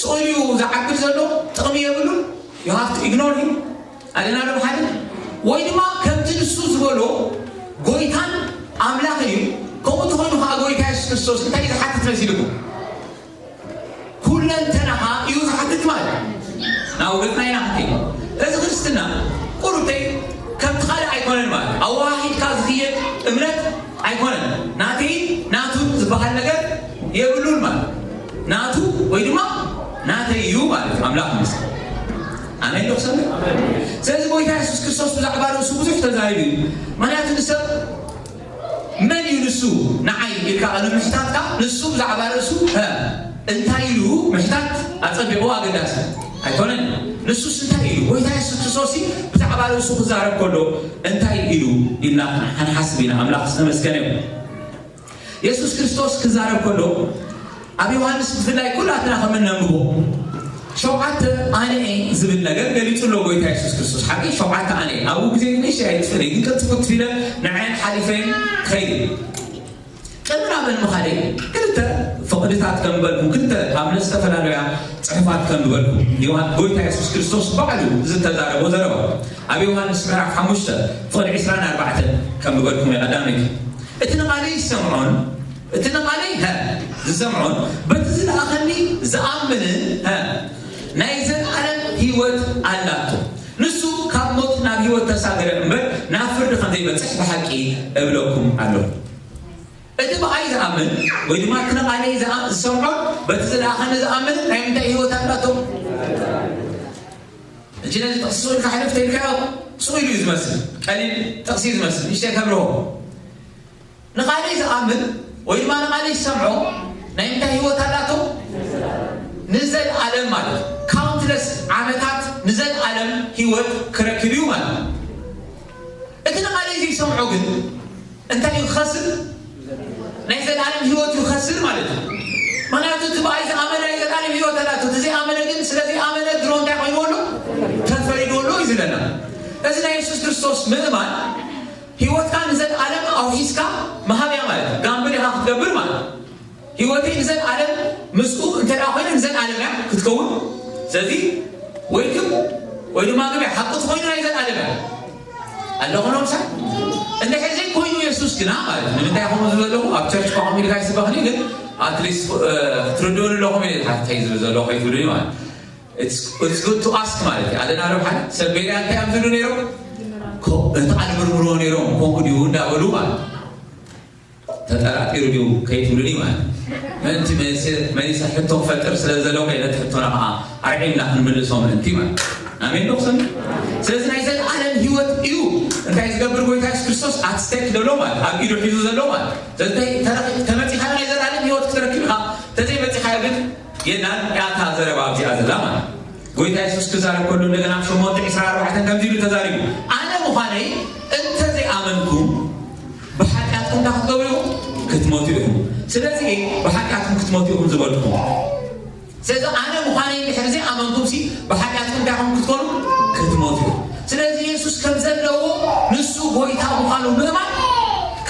ስእሉ እዩ ዝዓብድ ዘሎ፣ ጥቕሚ የብሉን። You have to ignore him። ኣለና ዶ ሓደ? ወይ ድማ ከምቲ ንሱ ዝበሎ ጎይታን ኣምላኽን እዩ። ከምኡ እንተኾይኑ ከዓ ጎይታ የሱስ ክርስቶስ እንታይ እዩ ዝሓትት መሲልኩም? ኩለንተናኻ እዩ ዝሓትት ማለት እዩ። ናብ ገጽና ኢና ክንከይድ። እዚ ክርስትና ቁሩብተይ ከምቲ ካልእ ኣይኮነን ማለት እዩ። ኣወሃሂድካ ዝኽየድ እምነት ኣይኮነን። ናተይን ናቱን ዝበሃል ነገር የብሉን ማለት እዩ። ናቱ ወይ ድማ ናተይ እዩ ማለት እዩ። ኣምላኽ ይመስገን። ኣሜን ዶ ክሰምዕ? ስለዚ ጎይታ የሱስ ክርስቶስ ብዛዕባ ርእሱ ብዙሕ ተዛሪቡ እዩ። ምኽንያቱ ንሰብ መን እዩ ንሱ ንዓይ ኢልካ ንምሕታትካ ንሱ ብዛዕባ ርእሱ፣ ሀ፣ እንታይ ኢሉ ምሕታት ኣጸቢቑ ኣገዳሲ ኣይኮነን። ንሱስ እንታይ ኢሉ? ጎይታ የሱስ ክርስቶስ ብዛዕባ ርእሱ ክዛረብ ከሎ እንታይ ኢሉ ኢልና ክንሓስብ ኢና። ኣምላኽ ዝተመስገነ ይኹን። የሱስ ክርስቶስ ክዛረብ ከሎ ኣብ ዮሃንስ ብፍላይ ኩላትና ከም እነንብቦ ሸውዓተ ኣነ እየ ዝብል ነገር ገሊጹ ኣሎ ጎይታ የሱስ ክርስቶስ። ሓቂ ሸውዓተ ኣነ እየ። ኣብኡ ግዜ ንእሽተይ ኣይጥፍእን እየ፣ ግን ቅልጥፉት ኢለ ንዓይን ሓሊፈይን ክኸይድ እየ። ቅድሚ ናበን ምኻደይ ክልተ ፍቕድታት ከንብበልኩም፣ ክልተ ካብ ዝተፈላለያ ጽሑፋት ከንብበልኩም። ዮሃን-፣ ጎይታ የሱስ ክርስቶስ ባዕሉ ዝተዛረቦ ዘረባ ኣብ ዮሃንስ ምዕራፍ ሓሙሽተ ፍቕዲ ዕስራን ኣርባዕተን ከንብበልኩም እየ። ቀዳመይቲ፣ እቲ ንቓለይ ዝሰምዖን፣ እቲ ንቓለይ፣ ሀ፣ ዝሰምዖን በቲ ዝለኣኸኒ ዝኣምንን፣ ሀ፣ ናይ ዘለኣለም ህይወት ኣላቶ። ንሱ ካብ ሞት ናብ ህይወት ተሳገረ እምበር ናብ ፍርዲ ከም ዘይበጽሕ ብሓቂ እብለኩም ኣለኹ። እቲ ብኣይ ዝኣምን ወይ ድማ እቲ ንቓለይ ዝኣ- ዝሰምዖን በቲ ዝለኣኸኒ ዝኣምንን ናይ ምንታይ ህይወት ኣላቶ? ሕጂ ነዚ ጥቕሲ ስቕ ኢልካ ሕልፍ ተይልካዮ ስቕ ኢሉ እዩ ዝመስል። ቀሊል ጥቕሲ እዩ ዝመስል። ንእሽተይ ከብርሆ። ንቓለይ ዝኣምን ወይ ድማ ንቓለይ ዝሰምዖ ናይ ምንታይ ህይወት ኣላቶ? ንዘለኣለም ማለት ካውንትለስ ዓመታት ንዘለኣለም ህይወት ክረክብ እዩ ማለት እዩ። እቲ ንቓለይ ዘይሰምዖ ግን እንታይ እዩ ክኸስር? ናይ ዘለኣለም ህይወት እዩ ክኸስር ማለት እዩ። ምክንያቱ እቲ ብኣይ ዝኣመነ ናይ ዘለኣለም ህይወት ኣላቶ። እቲ ዘይኣመነ ግን ስለ ዘይኣመነ ድሮ እንታይ ኮይኑ ኣሎ? ተፈሪዱ ኣሎ እዩ ዝለና። እዚ ናይ የሱስ ክርስቶስ ምእማን ህይወትካ ንዘለኣለም ኣውሒስካ ምሃብ እያ ማለት እዩ። ጋምብል ኢኻ ክትገብር ማለት እዩ። ህይወተይ ንዘለኣለም ምስኡ እንተ ደኣ ኮይነ ንዘለኣለም እያ ክትከውን። ስለዚ ወይ ክም ወይ ድማ ግበ ሓቂ ትኮይኑ ናይ ዘለኣለም እያ ኣለኹ ኖምሳ። እንድሕር ዘይኮይኑ የሱስ ግና ማለት እዩ። ንምንታይ ከምኡ ዝብል ዘለኹ ኣብ ቸርች እኳ ከምኡ ኢልካ ይስበኽኒ ግን ኣትሊስት ክትርድኡኒ ኣለኹም እየ ሓታይ ዝብል ዘለኹ ከይትብሉኒ ማለት it's good to ask ማለት እዩ ኣለና ዶ ሓደ ሰብ ቤርያ እንታይ እዮም ዝብሉ ነይሮም እቲ ቃል ምርምርዎ ነይሮም ኮንኩ ድዩ እንዳበሉ ማለት ተጠራጢሩ ድዩ ከይትብሉኒ ማለት ምእንቲ መሊሰ ሕቶ ክፈጥር ስለ ዘለውከ ነቲ ሕቶና ከዓ ኣርዒምና ክንምልሶ ምእንቲ ማለት ኣሜን ዶ ክሰሚ ስለዚ ናይ ዘለዓለም ህይወት እዩ እንታይ ዝገብር ጎይታ የሱስ ክርስቶስ ኣትስቴክ ዘሎ ማለት ኣብ ኢዱ ሒዙ ዘሎ ማለት ስለዚ ተመፂኻ ናይ ዘለዓለም ህይወት ክትረክብ ኢኻ ተዘይመፂኻ ግን የናን ያታ ዘረባ ኣብዚኣ ዘላ ማለት ጎይታ የሱስ ክዛረብ ከሉ እንደገና ኣብ ሸሞንተ ዕስራ ኣርባዕተን ከምዚ ኢሉ ተዛሪቡ ኣነ ምዃነይ እንተዘይኣመንኩም ብሓጢኣትኩም እንታይ ክትገብሩ ኢኹም ክትሞቱ ኢኹም ስለዚ ብሓጢኣትኩም ክትሞቱ ኢኹም ዝበልኩም ስለዚ ኣነ ምዃነይ እንድሕር ዘይኣመንኩም ሲ ብሓጢኣትኩም እንታይ ኹም ክትኮኑ ክትሞቱ ኢኹም ስለዚ የሱስ ከም ዘለዎ ንሱ ጎይታ ምዃኑ ምእማን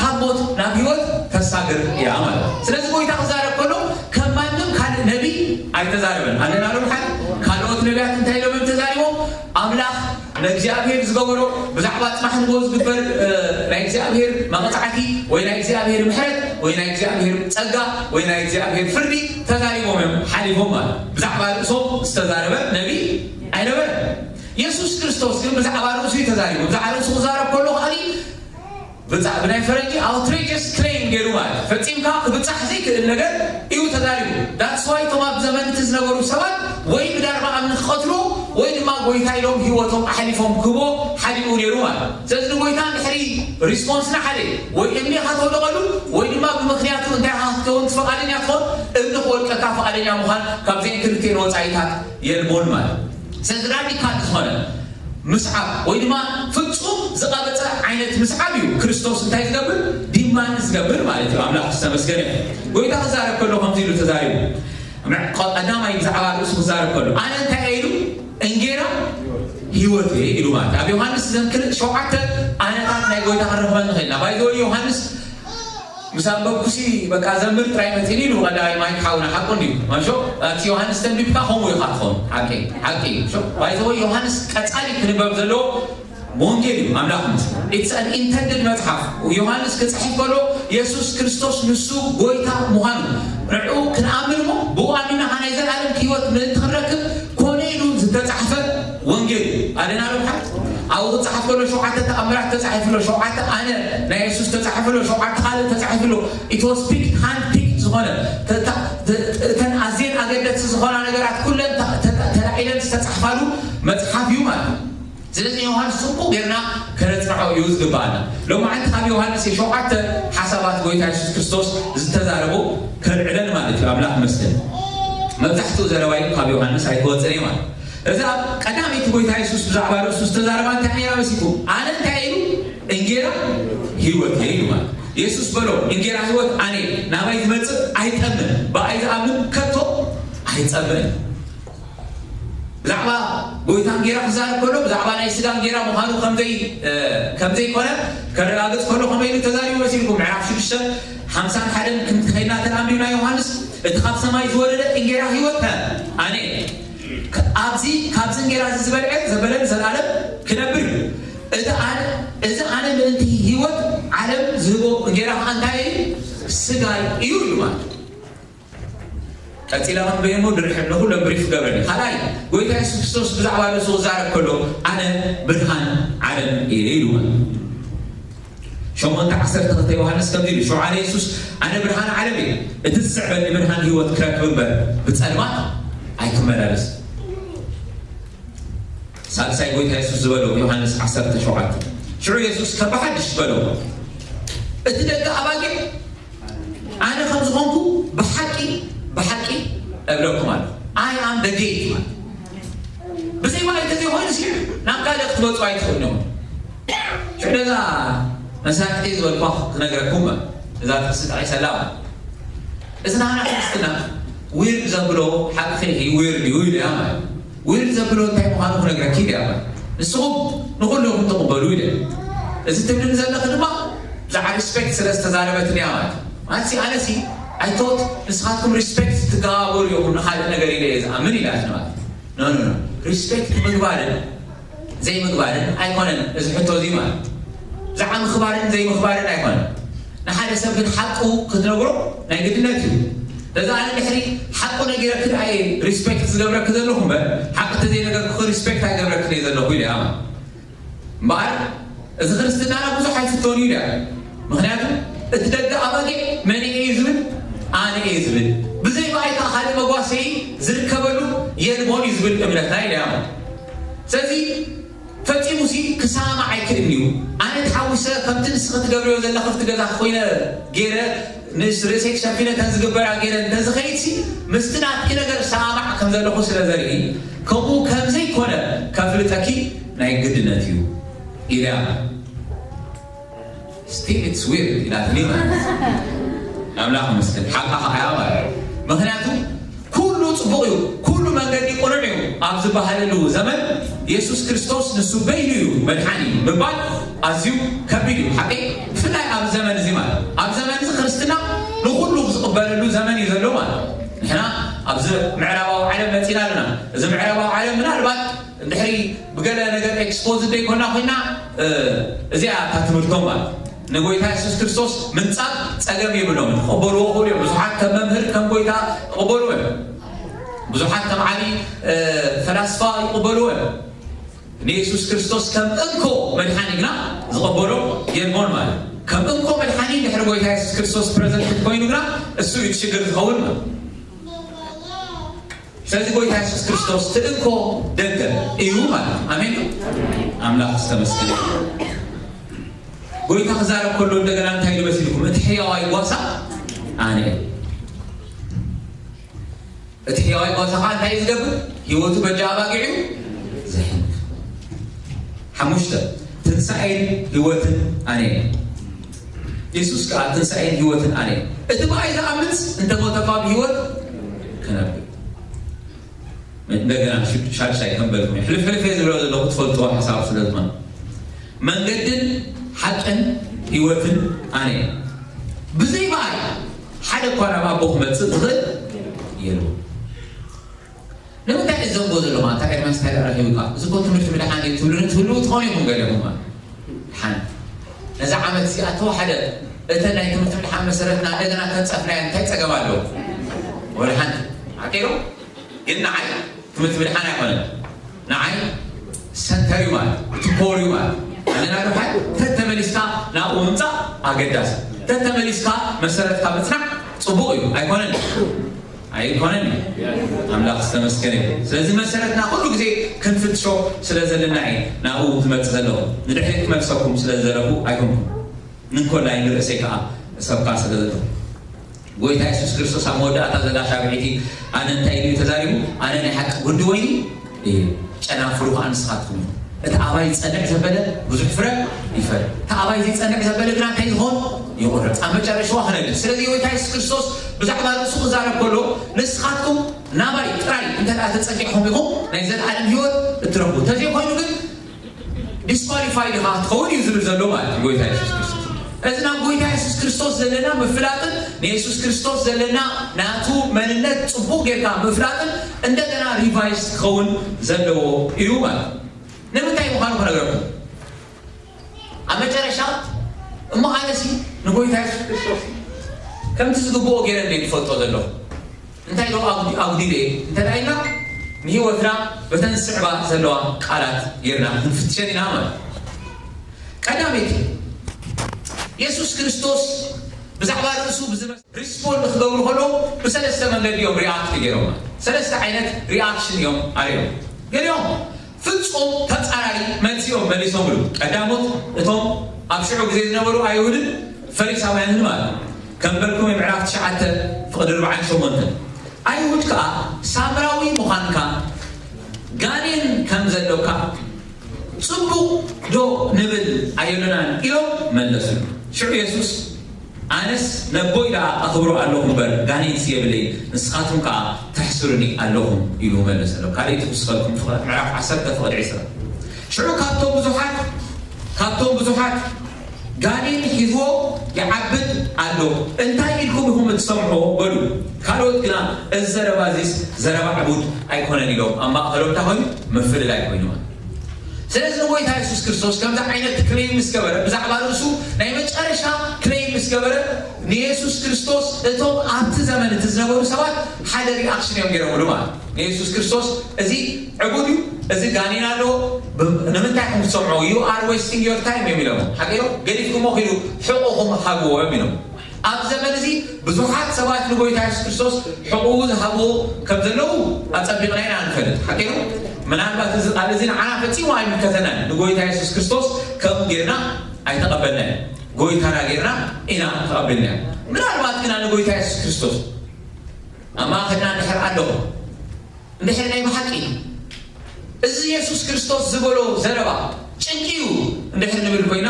ካብ ሞት ናብ ህይወት ተሳግር እያ ማለት ስለዚ ጎይታ ክዛረብ ከሎ ከም ማንም ካልእ ነቢይ ኣይተዛረበን ኣለና ዶ ሓደ ካልኦት ነቢያት እንታይ ኢሎም እዮም ተዛሪቦም ኣምላኽ ንእግዚኣብሔር ዝገበሮ ብዛዕባ ፅባሕ ንጎ ዝግበር ናይ እግዚኣብሔር መቕፃዕቲ ወይ ናይ እግዚኣብሔር ምሕረት ወይ ናይ እግዚኣብሔር ፀጋ ወይ ናይ እግዚኣብሔር ፍርዲ ተዛሪቦም እዮም ሓሊፎም ማለት ብዛዕባ ርእሶም ዝተዛረበ ነቢ ኣይነበረ የሱስ ክርስቶስ ግን ብዛዕባ ርእሱ እዩ ተዛሪቡ ብዛዕባ ርእሱ ክዛረብ ከሎ ከዓኒ ብናይ ፈረንጂ outrageous claim ገይሩ ማለት ፈፂምካ ክብፃሕ ዘይክእል ነገር እዩ ተዛሪቡ that's why እቶም ኣብ ዘመን እቲ ዝነበሩ ሰባት ወይ ብዳርባ ኣምኒ ክቐትሉ ወይ ድማ ጎይታ ኢሎም ህይወቶም ኣሕሊፎም ክህቦ ሓዲኡ ነይሩ ማለት ስለዚ ንጎይታ እንድሕሪ ሪስፖንስና ሓደ ወይ እምኒ ኢኻ ተወደቐሉ ወይ ድማ ብምክንያቱ እንታይ ኢኻ ክትከውን ፍቓደኛ ትኾን እምኒ ክወድቀካ ፍቓደኛ ምዃን ካብዚአን ክልቲኤን ወፃኢታት የልቦን ማለት ስለዚ ራዲካል ዝኾነ ምስዓብ ወይ ድማ ፍጹም ዝቐበፀ ዓይነት ምስዓብ እዩ ክርስቶስ እንታይ ዝገብር ዲማንድ ዝገብር ማለት እዩ ኣምላኽ ዝተመስገነ ጎይታ ክዛረብ ከሎ ከምዚ ኢሉ ተዛሪቡ ቀዳማይ ብዛዕባ ርእሱ ክዛረብ ከሎ ኣነ እንታይ ኢሉ እንጌራ ህይወት እየ ኢሉ ማለት ኣብ ዮሃንስ ዘን ክልተ ሸውዓተ ኣነታት ናይ ጎይታ ክንረኽበ ንኽእልና ባይዘወ ዮሃንስ ምስ ኣንበብኩሲ በቃ ዘምር ጥራይ መፂኒ ኢሉ ቀዳማይ ማይክ ሓውና ሓቁ እንዲ ማሾ ኣብቲ ዮሃንስ ተንቢብካ ከምኡ ኢኻ ትኸውን ሓቂ ሓቂ ባይዘወ ዮሃንስ ቀፃሊ ክንበብ ዘለዎ ወንጌል እዩ ኣምላኽ ምስ it's an intended መፅሓፍ ዮሃንስ ክፅሕፍ ከሎ የሱስ ክርስቶስ ንሱ ጎይታ ምዃኑ ንዕኡ ክንኣምን እሞ ብኡ ኣሚና ናይ ዘላለም ህይወት ምእንቲ ክንረክብ ኮነ ኢሉ ዝተፃሕፈ ወንጌል ኣለና ዶ ሓ ኣብኡ ክፀሓፍ ከሎ ሸውዓተ ተኣምራት ተፃሒፍሎ ሸውዓተ ኣነ ናይ የሱስ ተፃሒፍሎ ሸውዓተ ካልእ ተፃሒፍሎ ኢትወስፒክ ሃንድ ፒክ ዝኾነ እተን ኣዝየን ኣገደስቲ ዝኾና ነገራት ኩለን ተላዒለን ዝተፃሕፋሉ መፅሓፍ እዩ ማለት እዩ ስለዚ ዮሃንስ ፅቡቅ ጌርና ከነፅንዖ እዩ ዝግባኣና ሎማዓንቲ ካብ ዮሃንስ የሸውዓተ ሓሳባት ጎይታ የሱስ ክርስቶስ ዝተዛረቦ ከልዕለን ማለት እዩ ኣምላኽ መስገን መብዛሕትኡ ዘረባይ ካብ ዮሃንስ ኣይክወፅን እዩ ማለት እዚ ኣብ ቀዳመይቲ ጎይታ የሱስ ብዛዕባ ርእሱ ዝተዛረባ እንታይ ነራ መሲኩም ኣነ እንታይ ኢሉ እንጌራ ህይወት እየ ኢሉ ማለት የሱስ በሎ እንጌራ ህይወት ኣነ ናባይ ዝመፅእ ኣይጠምን ብኣይ ዝኣምን ከቶ ኣይፀምእን ብዛዕባ ጎይታ እንጌራ ክዛረብ ከሎ ብዛዕባ ናይ ስጋ እንጌራ ምዃኑ ከም ዘይኮነ ከረጋግፅ ከሎ ከመይ ኢሉ ተዛሪቡ መሲልኩም ምዕራፍ ሽዱሽተ ሓምሳን ሓደን ክምቲ ከይድና ተን ኣንቢብና ዮሃንስ እቲ ካብ ሰማይ ዝወረደ እንጌራ ህይወት ኣነ ኣብዚ ካብዚ እንጌራ እዚ ዝበልዐ ዘበለን ዘላለም ክነብር እዩ እዚ ኣነ እዚ ኣነ ምእንቲ ህይወት ዓለም ዝህቦ እንጌራ ከዓ እንታይ እዩ ስጋይ እዩ እዩ ማለት ቀፂላ ክንበየሞ ድርሕር ንኩሎም ብሪፍ ክገብረኒ ካልኣይ ጎይታ የሱስ ክርስቶስ ብዛዕባ ርእሱ ክዛረብ ከሎ ኣነ ብርሃን ዓለም እየ ኢሉ ሸሞንተ ዓሰርተ ክልተ ዮሃንስ ከምዚ ኢሉ፣ ሽዑ ኣነ የሱስ፣ ኣነ ብርሃን ዓለም እየ፣ እቲ ዝስዕበኒ ብርሃን ህይወት ክረክብ እምበር ብጸልማት ኣይክመላለስ። ሳልሳይ ጎይታ የሱስ ዝበሎ ዮሃንስ ዓሰርተ ሸውዓተ። ሽዑ የሱስ ከም ብሓድሽ በሎ፣ እቲ ደቂ ኣባጊዕ ኣነ ከም ዝኾንኩ ብሓቂ ብሓቂ እብለኩም ኣሎ። I am the gate ማለት ብዘይ ባይ ተዘይኮይኑ ሲ ናብ ካልእ ክትመፁ ኣይትኽእሉ እዮም። ሽዑ ነዛ መሳርሕቲ ዝበልኳ ክነግረኩም እዛ ጥቅሲ ጠቂሰላ። እዚ ናና ክርስትና ዊርድ ዘብሎ ሓቂ ዊርድ እዩ ኢሉ እያ ማለት ዊርድ ዘብሎ እንታይ ምዃኑ ክነግረኪ ኢሉ እያ ማለት ንስኹም ንኹሉ ኢኹም ትቕበሉ ኢለ እዚ ትብልን ዘለኺ ድማ ብዛዕባ ሪስፔክት ስለ ዝተዛረበትን እያ ማለት ማለት ሲ ኣነ ሲ ኣይቶት ንስኻትኩም ሪስፔክት ትገባበሩ ኢኹም ንካልእ ነገር ኢለ እየ ዝኣምን ኢላት ማለት ኖ ኖ ኖ ሪስፔክት ምግባርን ዘይምግባርን ኣይኮነን እዚ ሕቶ እዚ ማለት ብዛዕባ ምኽባርን ዘይምኽባርን ኣይኮነን ንሓደ ሰብ ግን ሓቁ ክትነግሮ ናይ ግድነት እዩ ለዛ ኣነ ድሕሪ ሓቁ ነጊረክ ኣየ ሪስፔክት ዝገብረክ ዘለኹ እምበር ሓቂ ተዘይነገርኩ ሪስፔክት ኣይገብረክን እየ ዘለኹ ኢለ እምበኣር እዚ ክርስትናና ብዙሕ ኣይፍቶን እዩ ኢለ ምክንያቱ እቲ ደቂ ኣባጊዕ መን እየ ዝብል ኣነ እየ ዝብል ብዘይ ብኣይ ከዓ ካልእ መጓሰይ ዝርከበሉ የልቦን እዩ ዝብል እምነትና ኢለ ስለዚ ፈጺሙ ሲ ክሰማማዕ ኣይክእልን እዩ ኣነ ተሓዊሰ ከምቲ ንስኺ ትገብርዮ ዘለኺ ኣብቲ ገዛ ኮይነ ገይረ ምስ ርእሰይ ክሸፊነ እተን ዝግበራ ገይረ እንተዝኸይድ ሲ ምስቲ ናትኪ ነገር ሰማማዕ ከም ዘለኹ ስለ ዘርኢ ከምኡ ከም ዘይኮነ ከፍልጠኪ ናይ ግድነት እዩ ኢላ still it's weird ኢላትኒ ማለት ኣምላኽ መስገን ሓቃ ከዓያ ማለት ምክንያቱ ኩሉ ጽቡቕ እዩ ኩሉ መንገዲ ቁኑዕ እዩ ኣብ ዝበሃለሉ ዘመን የሱስ ክርስቶስ ንሱ በይኑ እዩ መድሓኒ ምባል ኣዝዩ ከቢድ እዩ ሓቂ ብፍላይ ኣብ ዘመን እዚ ማለት ኣብ ዘመን እዚ ክርስትና ንኩሉ ዝቕበለሉ ዘመን እዩ ዘሎ ማለት ንሕና ኣብዚ ምዕራባዊ ዓለም መፂና ኣለና እዚ ምዕራባዊ ዓለም ምናልባት እንድሕሪ ብገለ ነገር ኤክስፖዝ ዘይኮና ኮይና እዚኣ እታ ትምህርቶም ማለት ንጎይታ የሱስ ክርስቶስ ምንጻግ ጸገም የብሎም ክቕበልዎ ክእሉ እዮም ብዙሓት ከም መምህር ከም ጎይታ ይቕበልዎ እዮም ብዙሓት ከም ዓብዪ ፈላስፋ ይቕበልዎ እዮም ንየሱስ ክርስቶስ ከም እንኮ መድሓኒ ግና ዝቐበሎ የልቦን ማለት ከም እንኮ መድሓኒ ድሕሪ ጎይታ የሱስ ክርስቶስ ፕረዘንት ኮይኑ ግና እሱ እዩ ሽግር ዝኸውን ማለት ስለዚ ጎይታ የሱስ ክርስቶስ ትእንኮ ደገ እዩ ማለት ኣሜን ኣምላኽ ዝተመስገነ ጎይታ ክዛረብ ከሎ እንደገና እንታይ ኢሉ መሲልኩም እቲ ሕያዋይ ጓሳ ኣነ እቲ ሕያዋይ ጓሳ ከዓ እንታይ ዝገብር ህይወቱ በጃ ኣባጊዑ ዘሕልፍ ሓሙሽተ ትንሳኤን ህይወትን ኣነ የሱስ ከዓ ትንሳኤን ህይወትን ኣነ እቲ ብኣይ ዝኣምንስ እንተሞተ ካብ ህይወት ክነብር እንደገና ሻድሻይ ከም በልኩም ሕልፍ ሕልፍ እየ ዝብሎ ዘለኹ ትፈልጥዎ ሓሳብ ስለ ዝኾነ መንገድን ሓቅን ህይወትን ኣነ ብዘይ በኣይ ሓደ እኳ ናብ ኣቦ ክመፅእ ዝኽእል የሉ ንምንታይ እዘንጎ ዘለኹ ኣንታ ኤርምያስ እንታይ ረኺቡካ እዚ ኮ ትምህርቲ ምድሓን እዩ ትብሉኒ ትህልዉ ትኾኑ ኢኹም ገለኹም ሓን ነዛ ዓመት እዚኣ ተወሓደ እተ ናይ ትምህርቲ ምድሓን መሰረትና እንደገና ተንፀፍናዮ እንታይ ፀገም ኣለዎ ወላ ሓንቲ ሓቂሩ ግን ንዓይ ትምህርቲ ምድሓን ኣይኮነን ንዓይ ሰንተር እዩ ማለት እቲ ኮር እዩ ማለት ኣለና ዶ ሓይ ተተመሊስካ ናብኡ ምምፃእ ኣገዳሲ ተተመሊስካ መሰረትካ ምፅናዕ ፅቡቅ እዩ ኣይኮነን ኣይኮነን ኣምላኽ ዝተመስገነ እዩ ስለዚ መሰረትና ኩሉ ግዜ ክንፍትሾ ስለ ዘለና እየ ናብኡ ዝመፅእ ዘለኹ ንድሕሪት ክመልሰኩም ስለ ዝደለኹ ኣይኮንኩም ንንኮላይ ንርእሰይ ከዓ እሰብካ ስለ ዘለኹ ጎይታ የሱስ ክርስቶስ ኣብ መወዳእታ ዘላ ሻብዒቲ ኣነ እንታይ ኢሉ ተዛሪቡ ኣነ ናይ ሓቂ ጉዲ ወይኒ እየ ጨናፍሩ ከዓ ንስኻትኩም እዩ እቲ ኣባይ ዝፀንዕ ዘበለ ብዙሕ ፍረ ይፈር እቲ ኣባይ ዘይፀንዕ ዘበለ ግና እንታይ ዝኾን ይቑረፅ ኣብ መጨረሽዋ ክነግር ስለዚ ጎይታ የሱስ ክርስቶስ ብዛዕባ ርእሱ ክዛረብ ከሎ ንስኻትኩም ናባይ ጥራይ እንተ ተፀጊዕኹም ኢኹም ናይ ዘለዓለም ህይወት እትረኽቡ እንተዘይኮይኑ ግን ዲስኳሊፋይድ ኢኻ ክትኸውን እዩ ዝብል ዘሎ ማለት እዩ ጎይታ የሱስ ክርስቶስ እዚ ናብ ጎይታ የሱስ ክርስቶስ ዘለና ምፍላጥን ንየሱስ ክርስቶስ ዘለና ናቱ መንነት ፅቡቅ ጌርካ ምፍላጥን እንደገና ሪቫይዝ ክኸውን ዘለዎ እዩ ማለት ንምንታይ ምዃኑ ክነግረኩም ኣብ መጨረሻ እሞ ኣነሲ ንጎይታ የሱስ ክርስቶስ ከምቲ ዝግብኦ ገይረ እንደ ዝፈልጦ ዘለኹ እንታይ ዶ ኣጉዲለ እንተ ኢልና ንህይወትና በተን ዝስዕባ ዘለዋ ቃላት ጌርና ክንፍትሸን ኢና ማለት ቀዳመይቲ የሱስ ክርስቶስ ብዛዕባ ርእሱ ብዝመስ ሪስፖንድ ክገብሩ ከለዉ ብሰለስተ መንገዲ እዮም ሪኣክት ገይሮም። ሰለስተ ዓይነት ሪኣክሽን እዮም ኣርእዮም። ገሊኦም ፍጹም ተጻራሪ መልሲ እዮም መሊሶምሉ። ቀዳሞት እቶም ኣብ ሽዑ ግዜ ዝነበሩ ኣይሁድን ፈሪሳውያንን ማለት እዩ። ከም በልኩም ምዕራፍ ትሽዓተ ፍቕዲ ኣርባዓን ሸሞንተን፣ ኣይሁድ ከኣ ሳምራዊ ምዃንካ ጋኔን ከም ዘሎካ ጽቡቕ ዶ ንብል ኣየሎናን ኢሎም መለሱሉ። ሽዑ የሱስ ኣነስ ነቦይ ደኣ ኣኽብሮ ኣለኹ እምበር ጋኔንስ የብለይ፣ ንስኻትኩም ከኣ ተሕስሩኒ ኣለኹም ኢሉ መለሰሎም። ካልኣይቲ ክውስኸልኩም ፍቕረት ምዕራፍ ዓሰርተ ፍቕዲ ዕስራ። ሽዑ ካብቶም ብዙሓት ካብቶም ብዙሓት ጋኔን ሒዝዎ ይዓብድ ኣሎ፣ እንታይ ኢልኩም ኢኹም እትሰምዕዎ በሉ። ካልኦት ግና እዚ ዘረባ እዚስ ዘረባ ዕቡድ ኣይኮነን ኢሎም ኣብ ማእኸሎም እንታይ ኮይኑ ምፍልላይ ኮይኑ። ስለዚ ንጎይታ የሱስ ክርስቶስ ከምዚ ዓይነት ክሌም ምስ ገበረ ብዛዕባ ርእሱ ናይ መጨረሻ ክሌም ምስ ገበረ ንየሱስ ክርስቶስ እቶም ኣብቲ ዘመን እቲ ዝነበሩ ሰባት ሓደ ሪኣክሽን እዮም ገይሮምሉ ማለት ንየሱስ ክርስቶስ እዚ ዕቡድ እዩ፣ እዚ ጋኔን ኣለዎ፣ ብ- ንምንታይ ኢኹም ክትሰምዑ you are wasting your time እዮም ኢሎም ሓቂሮ ገዲፍኩሞ ኪዱ ሕቑኹም ሃብዎ እዮም ኢሎም። ኣብ ዘመን እዚ ብዙሓት ሰባት ንጎይታ የሱስ ክርስቶስ ሕቑኡ ዝሃብዎ ከም ዘለዉ ኣጸቢቕና ኢና ንፈልጥ ሓቂሮ። ምናልባት እዚ ቃል እዚ ንዓና ፈጺሙ ኣይምልከተናን። ንጎይታ የሱስ ክርስቶስ ከም ጌርና ኣይተቐበልናዮ፣ ጎይታና ጌርና ኢና ተቐበልናዮ። ምናልባት ግና ንጎይታ የሱስ ክርስቶስ ኣብ ማእኸልና እንድሕር ኣለኹ እንድሕር ናይ ብሓቂ እዚ የሱስ ክርስቶስ ዝበሎ ዘረባ ጭንቂ እዩ እንድሕር ንብል ኮይና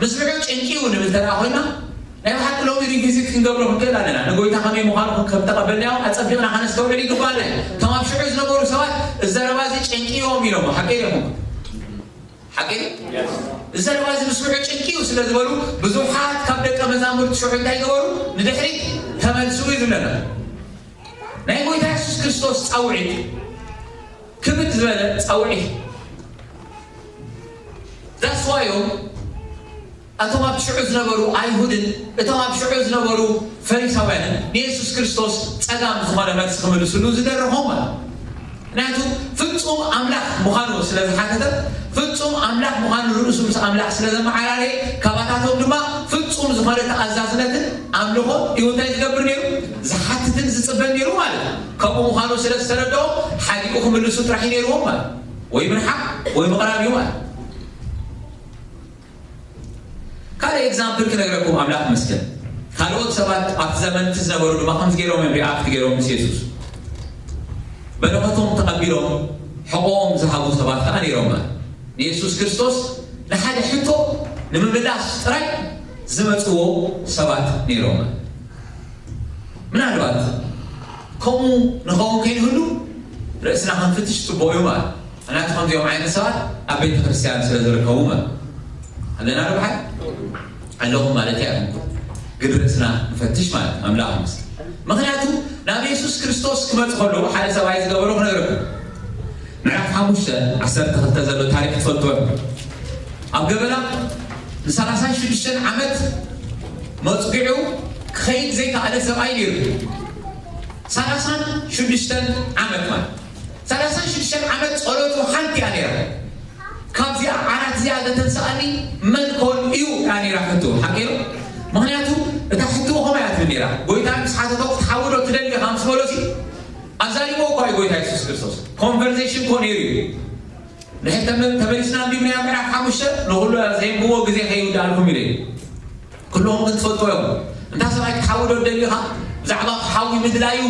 ምስምዑ ጭንቂ እዩ ንብል ተደኣ ኮይና ናይ ብሓቂ ሎሚ ሪቪዚት ክንገብሮ ክንክእል ኣለና። ንጎይታ ከመይ ምዃኑ ከም ተቐበልናዮ ኣጸቢቕና ከነስተውዕል ይግባኣና እዩ። እቶም ኣብ ሽዑ ዝነበሩ ሰባት እዚ ዘረባ እዚ ጭንቂ እዮም ኢሎም ሓቂ እዮም ሓቂ ዘረባ እዚ ምስምዑ ጭንቂ እዩ ስለ ዝበሉ ብዙሓት ካብ ደቀ መዛሙርቲ ሽዑ እንታይ ገበሩ? ንድሕሪት ተመልሱ እዩ ዝብለና ናይ ጎይታ የሱስ ክርስቶስ ፃውዒት ክብድ ዝበለ ፃውዒት ዳስዋዮም እቶም ኣብ ሽዑ ዝነበሩ ኣይሁድን እቶም ኣብ ሽዑ ዝነበሩ ፈሪሳውያንን ንየሱስ ክርስቶስ ጸጋም ዝኾነ መልሲ ክምልስሉ ዝደረኾም ማለት ምክንያቱ ፍጹም ኣምላኽ ምዃኑ ስለ ዝሓተተ ፍጹም ኣምላኽ ምዃኑ ርእሱ ምስ ኣምላኽ ስለ ዘመዓራረየ ካባታቶም ድማ ፍጹም ዝኾነ ተኣዛዝነትን ኣምልኾ እዩ እንታይ ዝገብር ነይሩ ዝሓትትን ዝጽበን ነይሩ ማለት እዩ። ከምኡ ምዃኑ ስለ ዝተረድኦ ሓዲኡ ክምልሱ ጥራሕ እዩ ነይርዎም ማለት ወይ ምርሓቕ ወይ ምቕራብ እዩ ማለት ካልእ ኤግዛምፕል ክነግረኩም ኣምላኽ መስገን ካልኦት ሰባት ኣብቲ ዘመንቲ ዝነበሩ ድማ ከምዚ ገይሮም እዮም ሪኣክት ገይሮም ምስ የሱስ በረኸቶም ተቐቢሎም ሕቆኦም ዝሃቡ ሰባት ከዓ ነይሮም ንየሱስ ክርስቶስ ንሓደ ሕቶ ንምምላስ ጥራይ ዝመፅዎ ሰባት ነይሮም ምናልባት ከምኡ ንኸውን ከይንህሉ ርእስና ክንፍትሽ ፅቡቅ እዩ ማለት ምክንያቱ ከምዚኦም ዓይነት ሰባት ኣብ ቤተ ክርስትያን ስለ ዝርከቡ ማለት ኣለና ዶ ብሓይ ኣለኹም ማለት እያ ግን ርእስና ንፈትሽ ማለት ኣምላኽ ምስ ምክንያቱ ናብ የሱስ ክርስቶስ ክመፅ ከለዉ ሓደ ሰብኣይ ዝገበሮ ክነግረኩም ምዕራፍ ሓሙሽተ ዓሰርተ ክልተ ዘሎ ታሪክ ትፈልጥዎ ኣብ ገበላ ንሰላሳን ሽዱሽተን ዓመት መፅጊዑ ክኸይድ ዘይከኣለ ሰብኣይ ነይሩ ሰላሳን ሽዱሽተን ዓመት ማለት ሰላሳን ሽዱሽተን ዓመት ፀሎቱ ሓንቲ እያ ነይራ ካብዚኣ ዓራት እዚኣ ዘተንስኣኒ መን ኮን እዩ እያ ነይራ ሕቶ ሓቂሩ ምክንያቱ እታ ሕቶ ከማ እያ ትብል ነይራ ጎይታ ምስ ሓተቶ ክትሓውዶ ትደሊ ኢኻ ምስ በሎሲ ኣዛሪቦ እኳ እዩ ጎይታ የሱስ ክርስቶስ ኮንቨርሴሽን ኮ ነይሩ እዩ ድሕር ተመ- ተመሊስና እንዲብና ምዕራፍ ሓሙሽተ ንኩሉ ዘየንብቦ ግዜ ከይውዳኣልኩም ኢለ ኩሎም ግን ትፈልጥዎ እዮም እንታ ሰብኣይ ክትሓዊ ዶ ደሊኻ ብዛዕባ ክሓዊ ምድላዩ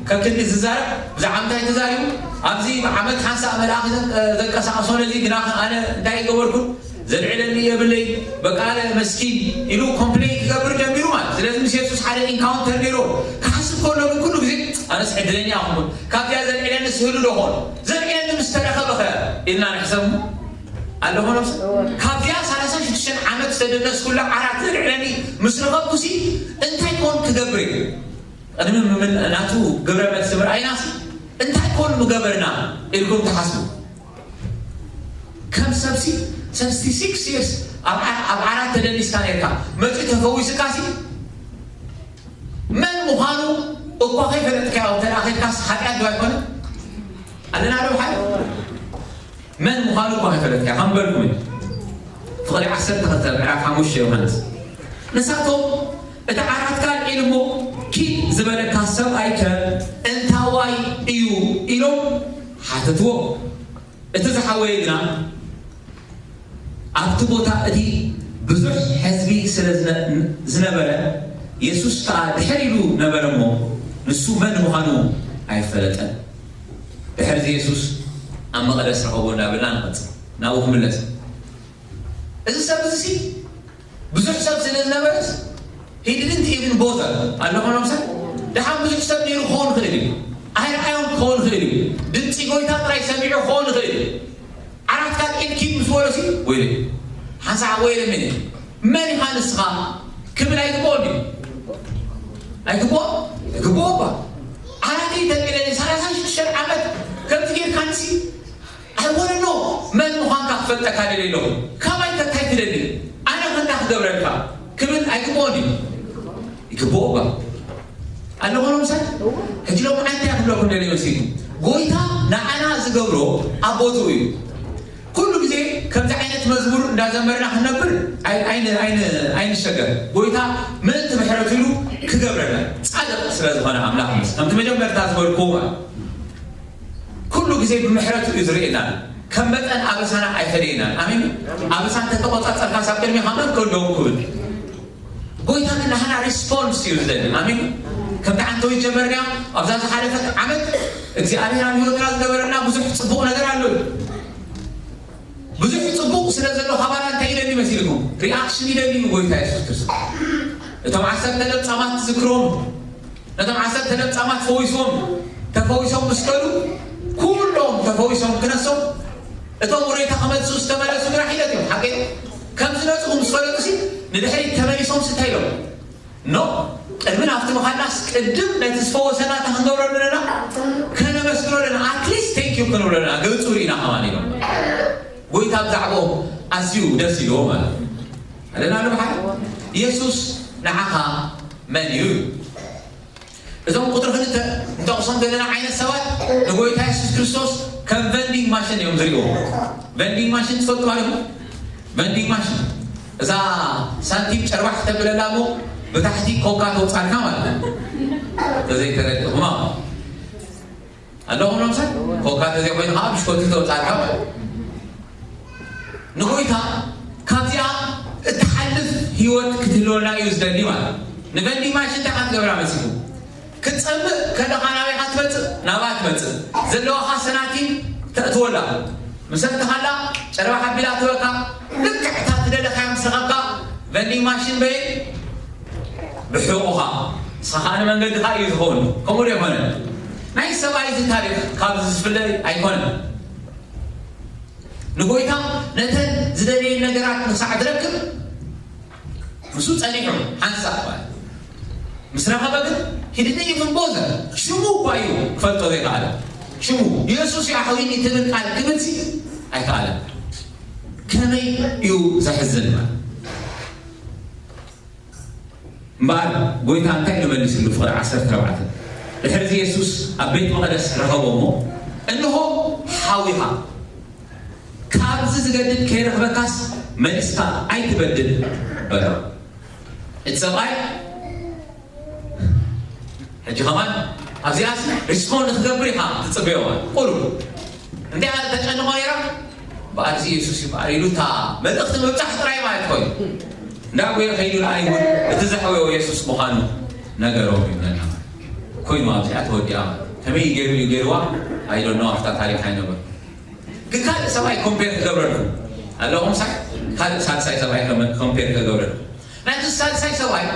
ከክንዲ ዝዛረብ ብዛዕባ እንታይ ተዛሪቡ ኣብዚ ዓመት ሓንሳእ መልኣኺ ዘን- ዘንቀሳቐሶ ነዚ ግና ኣነ እንታይ ይገበርኩ ዘልዕለኒ የብለይ በቃ ኣነ መስኪን ኢሉ ኮምፕሌን ክገብር ጀሚሩ ማለት ስለዚ ምስ የሱስ ሓደ ኢንካውንተር ነይሮ ክሓስብ ከሎ ግን ኩሉ ግዜ ኣነስ ዕድለኛ ኣኹም ካብዚኣ ዘልዕለኒ ስህሉ ዶ ኾን ዘልዕለኒ ምስ ተረኸበኸ ኢልና ንሕሰብ ኣለኾ ነብሲ ካብዚኣ ሰላሳ ሽዱሽተ ዓመት ዝተደነስኩላ ዓራት ዘልዕለኒ ምስ ረኸብኩሲ እንታይ ኮን ክገብር እዩ ቅድሚ ምምን ናቱ ግብረ መልሲ ምርኣይናሲ እንታይ ኮን ምገበርና ኢልኩም ትሓስቡ ከም ሰብሲ ሰብሲ ሲክስ ይርስ ኣብ ዓ- ኣብ ዓራት ተደኒስካ ነርካ መፂ ተፈዊስካሲ መን ምዃኑ እኳ ከይፈለጥካዮ ተላኺልካስ ሓጢኣት ዶ ኣይኮነ ኣለና ዶ ሓደ መን ምዃኑ እኳ ከይፈለጥካዮ ከም በልኩም እዩ ፍቕሪ ዓሰርተ ክልተ ምዕራፍ ሓሙሽተ ዮሃንስ ንሳቶም፣ "እቲ ዓራትካ ኣልዒሉ እሞ ኪድ ዝበለካ ሰብኣይከ እንታዋይ እዩ?" ኢሎም ሓተትዎ። እቲ ዝሓወየ ግና ኣብቲ ቦታ እቲ ብዙሕ ሕዝቢ ስለ ዝነ-፣ ዝነበረ፣ የሱስ ከኣ ድሕር ኢሉ ነበረ እሞ፣ ንሱ መን ምዃኑ ኣይፈለጠን። ድሕርዚ የሱስ ኣብ መቕደስ ረኸቦ እንዳበልና ንቐጽል። ናብኡ ክምለስ። እዚ ሰብ እዚ ሲ ብዙሕ ሰብ ስለ ዝነበርስ፣ he didn't even bother። ኣለኾ ነምሰ ደሓን ብዙሕ ሰብ ነይሩ ክኸውን ይኽእል እዩ። ኣይረኣዮም ክኸውን ይኽእል እዩ። ድምፂ ጎይታ ጥራይ ሰሚዑ ክኸውን ይኽእል እዩ። ዓራት ካልዒል ኪድ ምስ በሎ ሲ፣ "ወይለ፣ ሓንሳእ ወይለ፣ መን፣ መን ኢኻ ንስኻ?" ክብል ኣይግብኦን ድዩ? ኣይግብኦ? ይግብኦ እባ። ዓራተይ ተልዒለ ሰላሳ ሽዱሽተ ዓመት ከምዚ ጌርካ ንሲ፣ "I wanna know፣ መን ምዃንካ ክፈልጠካ ደልየ ኣለኹ። ካባይ ከ እንታይ ትደሊ? ኣነ ከ እንታይ ክገብረልካ?" ክብል ኣይግብኦን ድዩ? ይግብኦ እባ። ኣለኹ ሎምሳ? ሕጂ ሎም እንታይ ክብለኩም ደልየ መሲልኩም? ጎይታ ንዓና ዝገብሮ ኣብ ቦትኡ እዩ። ኩሉ ግዜ ከምዚ ዓይነት መዝሙር እንዳዘመርና ክንነብር ኣይ-፣ ኣይን-፣ ኣይን-፣ ኣይንሸገር። ጎይታ ምእንቲ ምሕረቱ ኢሉ ክገብረና ጻድቕ ስለ ዝኾነ ኣምላኽ ምስ-፣ ከምቲ መጀመርታ ዝበልኩዎ ማለት ኩሉ ግዜ ብምሕረቱ እዩ ዝርእየና። ከም መጠን ኣበሳና ኣይፈለየናን። ኣሜን። ኣበሳ እንተተቆጻጸርካ ሳብ ቅድሜኻ መን ከ ኣለዎም ክብል። ጎይታ ግን ናህና ሪስፖንስ እዩ ዝደሊ። ኣሜን። ከምቲ ዓንተዊት ጀመርና ኣብዛ ዝሓለፈት ዓመት እግዚኣብሔር ኣብ ህይወትና ዝገበረና ብዙሕ ጽቡቕ ነገር ኣሎ እዩ። ብዙሕ ጽቡቕ ስለ ዘሎ ካባና እንታይ ይደሊ መሲልኩም? ሪኣክሽን ይደሊ እዩ ጎይታ የሱስ ክርስቶስ። እቶም ዓሰርተ ለምጻማት ትዝክሮም፣ ነቶም ዓሰርተ ለምጻማት ፈዊስዎም፣ ተፈዊሶም ምስ ከዱ፣ ኩሎም ተፈዊሶም ክነሶም፣ እቶም ውሬታ ክመልሱ ዝተመለሱ ግና ሒደት እዮም። ሓቂ ከም ዝነጽሁ ምስ ፈለጡ ሲ ንድሕሪት ተመሊሶም ሲ እንታይ ኢሎም? ኖ፣ ቅድሚ ናብቲ ምኻድናስ ቅድም ነቲ ዝፈወሰና እንታይ ክንገብረሉ ኣለና? ከነመስግኖ ኣለና። ኣትሊስት ቴንክ ዩ ክንብሎ ኣለና። ገጹ ርኢና ከማን ኢሎም። ጎይታ ብዛዕባኦም ኣዝዩ ደስ ኢልዎ ማለት እዩ። ኣለና ዶ ብሓደ? የሱስ ንዓኻ መን እዩ? እዞም ቁጥሪ ክልተ እንጠቕሶም ዘለና ዓይነት ሰባት ንጎይታ የሱስ ክርስቶስ ከም ቨንዲንግ ማሽን እዮም ዝርእይዎ። ቨንዲንግ ማሽን ትፈልጡ ኣለኹም? ቨንዲንግ ማሽን እዛ ሳንቲም ጨርባሕ ክተብለላ እሞ ብታሕቲ ኮካ ተውጻልካ ማለት እዩ። ተዘይተረድእኹማ ኣለኹም ሎምሳ ኮካ ተዘይኮይኑ ከዓ ብሽኮቲ ተውጻልካ ማለት እዩ። ንጎይታ ካብዚኣ እትሓልፍ ህይወት ክትህልወና እዩ ዝደሊ ማለት እዩ። ንቨንዲንግ ማሽን እንታይ ክትገብራ መሲልኩም? ክትጸምእ ከለኻ ናበይኻ ትመጽእ? ናብኣ ትመጽእ። ዘለዋኻ ሰናቲም ተእትወላ። ምስ ኣእተኻላ ጨረባ ሓቢላ ትበካ። ልክዕ እታ ትደለኻያ ምስ ረኸብካ ቨንዲንግ ማሽን በየ ብሕቑኻ። ንስኻ ከኣ ንመንገድኻ እዩ ዝኸውን። ከምኡ ዶ ይኾነ? ናይ ሰብኣይ እዚ ታሪኽ ካብዚ ዝፍለ ኣይኮነን። ንጎይታ ነተን ዝደለየን ነገራት ንኽሳዕ ዝረክብ ምስኡ ጸኒሑ ሓንሳእ ማለት ምስ ረኸበ ግን ሂድኒ ይፍን ቦዘ ሽሙ እኳ እዩ ክፈልጦ ዘይከኣለ ሽሙ የሱስ እዩ ኣሕዊኒ ትብል ቃል ክብልሲ ኣይከኣለን። ከመይ እዩ ዘሕዝን ማለት እምበኣር ጎይታ እንታይ ኢሉ መሊስሉ? ፍቕሪ ዓሰርተ ኣርባዕተ ድሕርዚ የሱስ ኣብ ቤት መቕደስ ረኸቦ እሞ እንሆ ሓዊኻ ካብዚ ዝገድድ ከይረኽበካስ መሊስካ ኣይትበድል በሎ። እቲ ሰብኣይ ሕጂ ከማን ኣብዚኣስ ሪስፖንድ ክገብር ኢኻ ትጽበዮ ማለት ቁሩብ እንታይ ተጨንቆ ነይራ በኣልዚ የሱስ ይበኣል ኢሉ እታ መልእኽቲ ምብጻሕ ጥራይ ማለት ኮይኑ እንዳ ጎየ ከይዱ ንኣይሁድ እቲ ዘሕወዮ የሱስ ምዃኑ ነገሮም ይብለና ማለት ኮይኑ ኣብዚኣ ተወዲኣ ማለት ከመይ ገይሩ እዩ ገይርዋ ኣይዶኖ ኣብታ ታሪክ ኣይነበሩ ግን ካልእ ሰብኣይ ኮምፔር ክገብረልኩም ኣለኹም ሳ ካልእ ሳልሳይ ሰብኣይ ኮምፔር ክገብረልኩም ናይቲ ሳልሳይ ሰብኣይ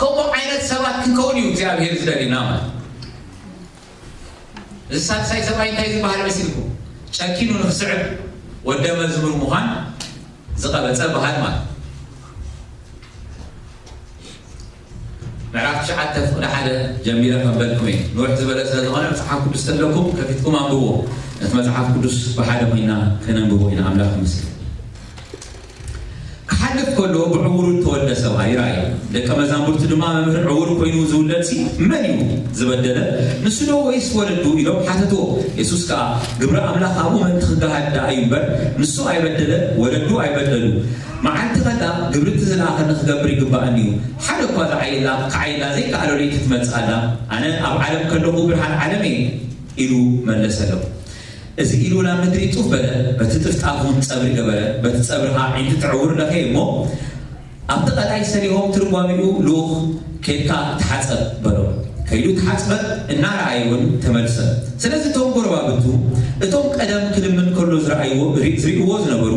ከምኡ ዓይነት ሰባት ክንከውን እዩ እግዚኣብሔር ዝደሊና ማለት እዚ ሳልሳይ ሰብኣይ እንታይ ዝበሃል መሲልኩም ጨኪኑ ንክስዕብ ወደ መዝሙር ምዃን ዝቐበፀ በሃል ማለት ምዕራፍ ትሽዓተ ፍቕዲ ሓደ ጀሚረ ከንበልኩም እየ ንውሕ ዝበለ ስለ ዝኾነ መፅሓፍ ቅዱስ ተለኩም ከፊትኩም ኣንብብዎ ነቲ መፅሓፍ ቅዱስ ብሓደ ኮይና ከነንብቦ ኢና ኣምላኽ ምስል ክሓደ ክሓልፍ ከሎ ብዕውሩ እተወልደ ሰብኣይ ረኣዩ። ደቀ መዛሙርቱ ድማ፣ "መምህር፣ ዕውር ኮይኑ ዝውለድሲ መን እዩ? ዝበደለ ንሱ ዶ ወይስ ወለዱ?" ኢሎም ሓተትዎ። የሱስ ከኣ፣ "ግብሪ ኣምላኽ ኣብኡ ምእንቲ ክገሃድ ደኣ እዩ እምበር፣ ንሱ ኣይበደለ፣ ወለዱ ኣይበደሉ። መዓልቲ ኸላ ግብሪ እቲ ዝለኣኸኒ ክገብር ይግብኣኒ እዩ። ሓደ እኳ ዝዓየላ ክዓይላ ዘይከኣሎ ለይቲ ትመጽእ ኣላ። ኣነ ኣብ ዓለም ከለኹ ብርሃን ዓለም እየ" ኢሉ መለሰሎም። እዚ ኢሉ ናብ ምድሪ ጡፍ በለ፣ በቲ ጥፍጣፍ እውን ጸብሪ ገበረ፣ በቲ ጸብሪ ኸኣ ኣዒንቲ እቲ ዕውር ለኸየ እሞ፣ ኣብቲ ቀላይ ሰሊሆም ትርጓሜኡ ልኡኽ፣ "ኬድካ ተሓጸብ" በሎ። ከይዱ ተሓጽበ፣ እናረኣየ እውን ተመልሰ። ስለዚ እቶም ጎረባብቱ፣ እቶም ቀደም ክልምን ከሎ ዝረኣይዎ፣ ሪ-፣ ዝርእይዎ ዝነበሩ፣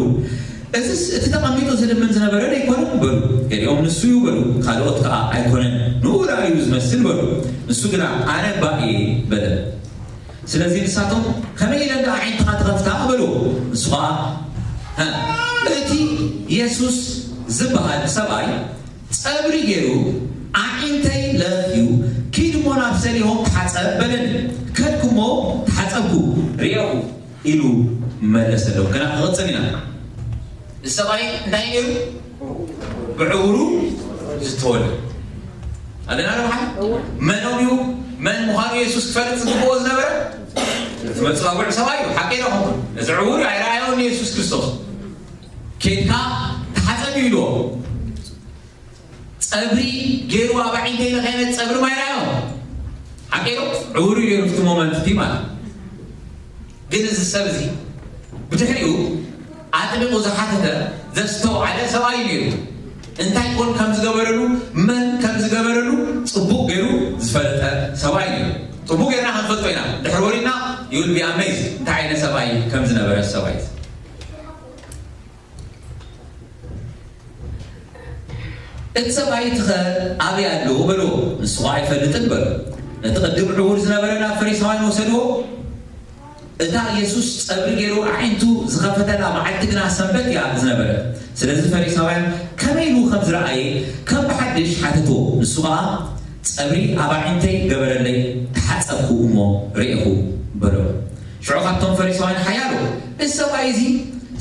"እዝስ እቲ ተቐሚጡ ዝልምን ዝነበረ ዶ ኣይኮነን?" በሉ። ገሊኦም፣ "ንሱ እዩ" በሉ። ካልኦት ከኣ፣ "ኣይኮነን፣ ንኡ ደኣ እዩ ዝመስል" በሉ። ንሱ ግና፣ "ኣነ እባ እየ" በለ። ስለዚ ንሳቶም፣ "ከመይ ኢለን ደኣ ኣዒንትኻ ትኸፍታ?" በልዎ። ንሱ ኸኣ፣ "ሀ፣ እቲ የሱስ ዝበሃል ሰብኣይ ጸብሪ ገይሩ ኣዒንተይ ለኺዩ፣ 'ኪድ እሞ ናብ ሰሊሆም ተሓጸብ' በለኒ። ከድኩ እሞ ተሓጸብኩ፣ ርኤኹ" ኢሉ መለሰሎም። ገና ክቕጽል ኢና። እዚ ሰብኣይ እንታይ ነይሩ? ብዕውሩ ዝተወልደ። ኣለና ዶ መሓል? መኖም እዩ? መን ምዃኑ የሱስ ክፈልጥ ዝግብኦ ዝነበረ? እቲ መጻጉዕ ሰብኣይ እዩ። ሓቀይ ዶ ኾንኩ? እዚ ዕውር እዩ፣ ኣይረኣዮን የሱስ ክርስቶስ። "ኬድካ ተሓጸብ" እዩ ኢልዎ። ጸብሪ ገይሩ ኣብ ኣዒንተይ ለኸየ፣ ጸብሪ ማይ ረኣዮ። ሓቀይ ዶ? ዕውር እዩ ነይሩ ኣብቲ ሞመንት እቲ ማለት። ግን እዚ ሰብ እዚ ብድሕሪኡ ኣጥቢቑ ዝሓተተ፣ ዘስተውዓለ ሰብኣይ እዩ ነይሩ። እንታይ ኮን ከም ዝገበረሉ፣ መን ከም ዝገበረሉ ጽቡቕ ገይሩ ዝፈለጠ ሰብኣይ እዩ ነይሩ። ጽቡቕ ጌርና ክንፈልጦ ኢና። ድሕሪ ወሪድና፣ you will be amazed እንታይ ዓይነት ሰብኣይ ከም ዝነበረ ሰብኣይ። "እቲ ሰብኣይ እቲ ኸ ኣበይ ኣሎ?" በልዎ። ንሱ ኸኣ፣ "ኣይፈልጥን" በሉ። ነቲ ቅድም ዕውር ዝነበረ ናብ ፈሪሳውያን ወሰድዎ። እታ የሱስ ጸብሪ ገይሩ ኣዒንቱ ዝኸፈተላ መዓልቲ ግና ሰንበት እያ ዝነበረት። ስለዚ ፈሪሳውያን ከመይ ኢሉ ከም ዝረኣየ ከም ብሓድሽ ሓተትዎ። ንሱ ኸኣ፣ "ጸብሪ ኣብ ኣዒንተይ ገበረለይ፣ ተሓጸብኩ እሞ ርኤኹ" በሎም። ሽዑ ካብቶም ፈሪሳውያን ሓያሎ፣ "እዚ ሰብኣይ እዚ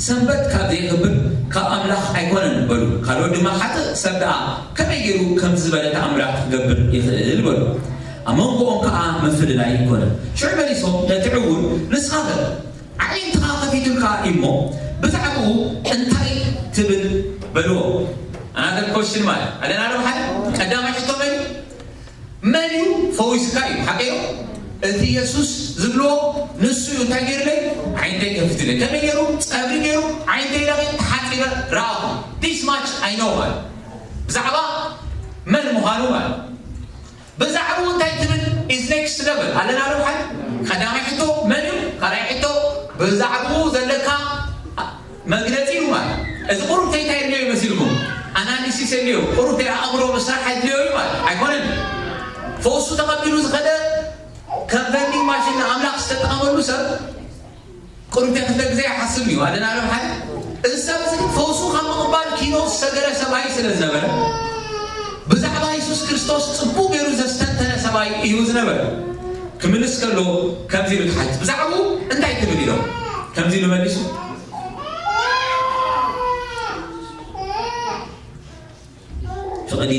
ሰንበት ካብ ዘየኽብር ካብ ኣምላኽ ኣይኮነን" በሉ። ካልኦት ድማ፣ "ሓጥእ ሰብ ደኣ ከመይ ገይሩ ከምዚ ዝበለ ተኣምራት ክገብር ይኽእል?" በሉ። ኣብ መንጎኦም ከኣ ምፍልላይ ኮነ። ሽዑ መሊሶም ነቲ ዕዉር፣ "ንስኻኸ ኣዒንትኻ ከፊቱልካ እሞ ብዛዕባኡ እንታይ ትብል?" በልዎ። ኣናዘር ኮስችን ማለት ኣለና ዶ? ሓደ ቀዳማይ ሕቶ መን እዩ? መን እዩ ፈዊስካ እዩ? ሓቀዮ እቲ የሱስ ዝብልዎ ንሱ እዩ። እንታይ ገይርለይ? ዓይንተይ ከፊትለይ። ከመይ ገይሩ? ጸብሪ ገይሩ ዓይንተይ ለኺ ተሓጺበ ረኣኹ። This much I know ማለት ብዛዕባ መን ምዃኑ ማለት። ብዛዕባኡ እንታይ ትብል is next level። ኣለና ዶ? ሓደ ቀዳማይ ሕቶ መን እዩ? ካልኣይ ሕቶ ብዛዕባኡ ዘለካ መግለጺ እዩ ማለት። እዚ ቁሩብ ተይታይ የድልዮ እዩ መሲልኩም፣ ኣናሊሲስ የድልዮ፣ ቁሩብ ተይ ኣእምሮ ምስራሕ የድልዮ እዩ ማለት ኣይኮነን። ፈውሱ ተቐቢሉ ዝኸደ ከም ቨንዲንግ ማሽን ንኣምላኽ ዝተጠቐመሉ ሰብ ቁሩብ ተይ ክልተ ግዜ ይሓስብ እዩ። ኣለና ዶ? ሓደ እዚ ሰብ እዚ ግን ፈውሱ ካብ ምቕባል ኪኖ ዝሰገረ ሰብኣይ ስለ ዝነበረ፣ ብዛዕባ የሱስ ክርስቶስ ጽቡቕ ገይሩ ዘስተንተነ ሰብኣይ እዩ ዝነበረ። ክምልስ ከሎ ከምዚ ኢሉ ተሓት፣ "ብዛዕባኡ እንታይ ትብል?" ኢሎም ከምዚ ኢሉ መሊሱ፣ ፍቕዲ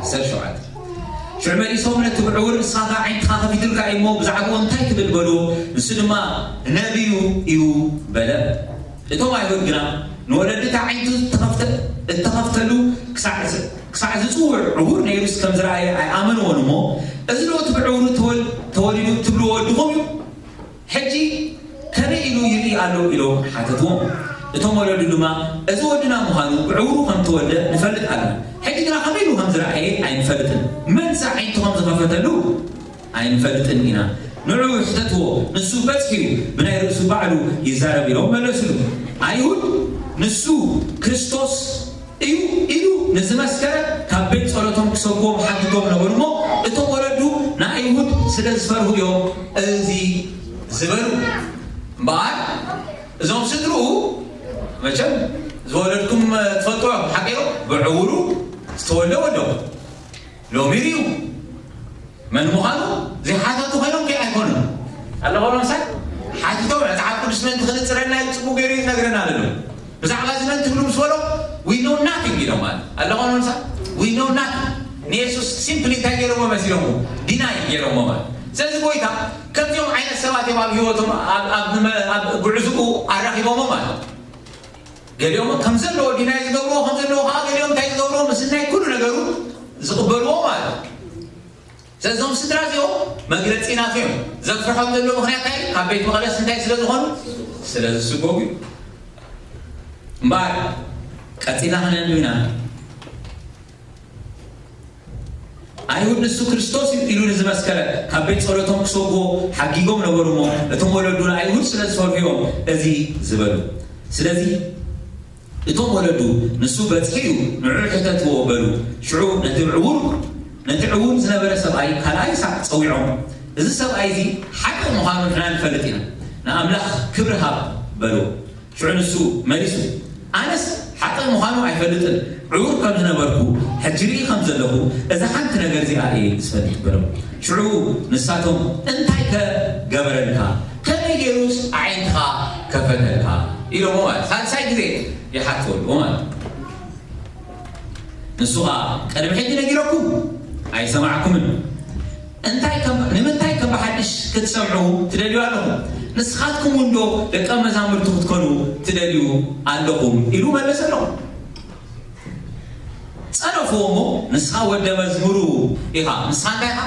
ዓሰርተ ሸውዓተ። ሽዑ መሊሶም ነቲ ዕውር፣ "ንስኻ ኸኣ ዓይንትኻ ከፊቱልካ እዩ እሞ ብዛዕባኡ እንታይ ትብል?" በልዎ። ንሱ ድማ፣ "ነቢዩ እዩ" በለ። እቶም ኣይሁድ ግና፣ ንወለዲ እታ ዓይንቱ እተኸፍተ-፣ እተኸፍተሉ ክሳዕ ዝ-፣ ክሳዕ ዝጽውዕ ዕዉር ነይሩስ ከም ዝረኣየ ኣይኣመንዎን እሞ፣ "እዚ ዶ እቲ ብዕውሩ ተወል-፣ ተወሊዱ እትብልዎ ወድኹም እዩ? ሕጂ ከመይ ኢሉ ይርኢ ኣሎ?" ኢሎም ሓተትዎም። እቶም ወለዱ ድማ፣ "እዚ ወድና ምዃኑ ብዕውሩ ከም እተወልደ ንፈልጥ ኣለና። ሕጂ ግና ከመይ ኢሉ ከም ዝረኣየ ኣይንፈልጥን። መንስ ዓይንቱ ከም ዝኸፈተሉ ኣይንፈልጥን ኢና። ንዕኡ ሕተትዎ፣ ንሱ በጽሒ እዩ፣ ብናይ ርእሱ ባዕሉ ይዛረብ" ኢሎም መለሱሉ። ኣይሁድ ንሱ ክርስቶስ እዩ ኢሉ ንዝመስከረ ካብ ቤት ጸሎቶም ክሰግዎም ሓቲቶም ነበሩ እሞ፣ እቶም ወለዱ ንኣይሁድ ስለ ዝፈርሁ እዮም እዚ ዝበሉ። እምበኣር እዞም ስድርኡ መቸም ዝወለድኩም ትፈልጥዎ ሓቂሮ ብዕውሩ ዝተወልደ ወዶ ሎሚ ርዩ መን ምዃኑ ዘይሓተቱ ኮይኖም ከይ ኣይኮኑን። ኣለኾ ምሳይ ሓቲቶም መጽሓፍ ቅዱስ ምእንቲ ክንጽረልና ኢሉ ጽቡቕ ገይሩ ይነግረና ኣሎ። ብዛዕባ እዚ መን ትብሉ ምስ በሎ we know nothing ኢሎም ማለት ኣለኾ። ንሳ we know nothing ንየሱስ simply እንታይ ገይሮሞ መሲሎሞ? ዲናይ ገይሮሞ ማለት። ስለዚ ጎይታ ከምዚኦም ዓይነት ሰባት እዮም ኣብ ህይወቶም ኣብ- ኣብ ንመ- ኣብ ጉዕዝኡ ኣራኺቦሞ ማለት። ገሊኦም ከም ዘለዎ ዲናይ ዝገብርዎ ከም ዘለዎ ከዓ ገሊኦም እንታይ ዝገብርዎ ምስናይ ኩሉ ነገሩ ዝቕበልዎ ማለት። ስለዞም ስድራ እዚኦም መግለፂ ናቱ እዮም። ዘፍርሖም ዘለዎ ምክንያት እንታይ እዩ? ካብ ቤት መቕደስ እንታይ ስለ ዝኾኑ ስለ ዝስጎጉ እዩ። እምበኣር ቀፂልና ክነንብብ ኢና። ኣይሁድ ንሱ ክርስቶስ እዩ ኢሉ ንዝመስከረ ካብ ቤት ጸሎቶም ክሰጉዎ ሓጊጎም ነበሩ እሞ እቶም ወለዱ ንኣይሁድ ስለ ዝፈርሁ እዮም እዚ ዝበሉ። ስለዚ እቶም ወለዱ ንሱ በጽሒ እዩ ንዑ ሕተትዎ በሉ። ሽዑ ነቲ ዕውር ነቲ ዕውር ዝነበረ ሰብኣይ ካልኣይ ሳዕ ጸዊዖም እዚ ሰብኣይ እዚ ሓቂ ምዃኑ ንሕና ንፈልጥ ኢና ንኣምላኽ ክብሪ ሃብ በልዎ። ሽዑ ንሱ መሊሱ ኣነስ ሓቂ ምዃኑ ኣይፈልጥን ዕውር ከም ዝነበርኩ ሕጂ ርኢ ከም ዘለኹ እዛ ሓንቲ ነገር እዚኣ እየ ዝፈልጥ በሎም። ሽዑ ንሳቶም እንታይ ከ ገበረልካ ከመይ ገይሩስ ኣዒንትኻ ከፈተልካ ኢሎሞ ማለት ሳልሳይ ግዜ ይሓትወልዎ ማለት ንሱ ኸዓ ቅድሚ ሕጂ ነጊረኩም ኣይሰማዕኩምን እንታይ ከም- ንምንታይ ከም ብሓድሽ ክትሰምዑ ትደልዩ ኣለኹም? ንስኻትኩም እውን ዶ ደቀ መዛሙርቱ ክትኮኑ ትደልዩ ኣለኹም? ኢሉ መለሰሎም። ጸረፍዎ እሞ ንስኻ ወደ መዝሙሩ ኢኻ። ንስኻ እንታይ ኢኻ?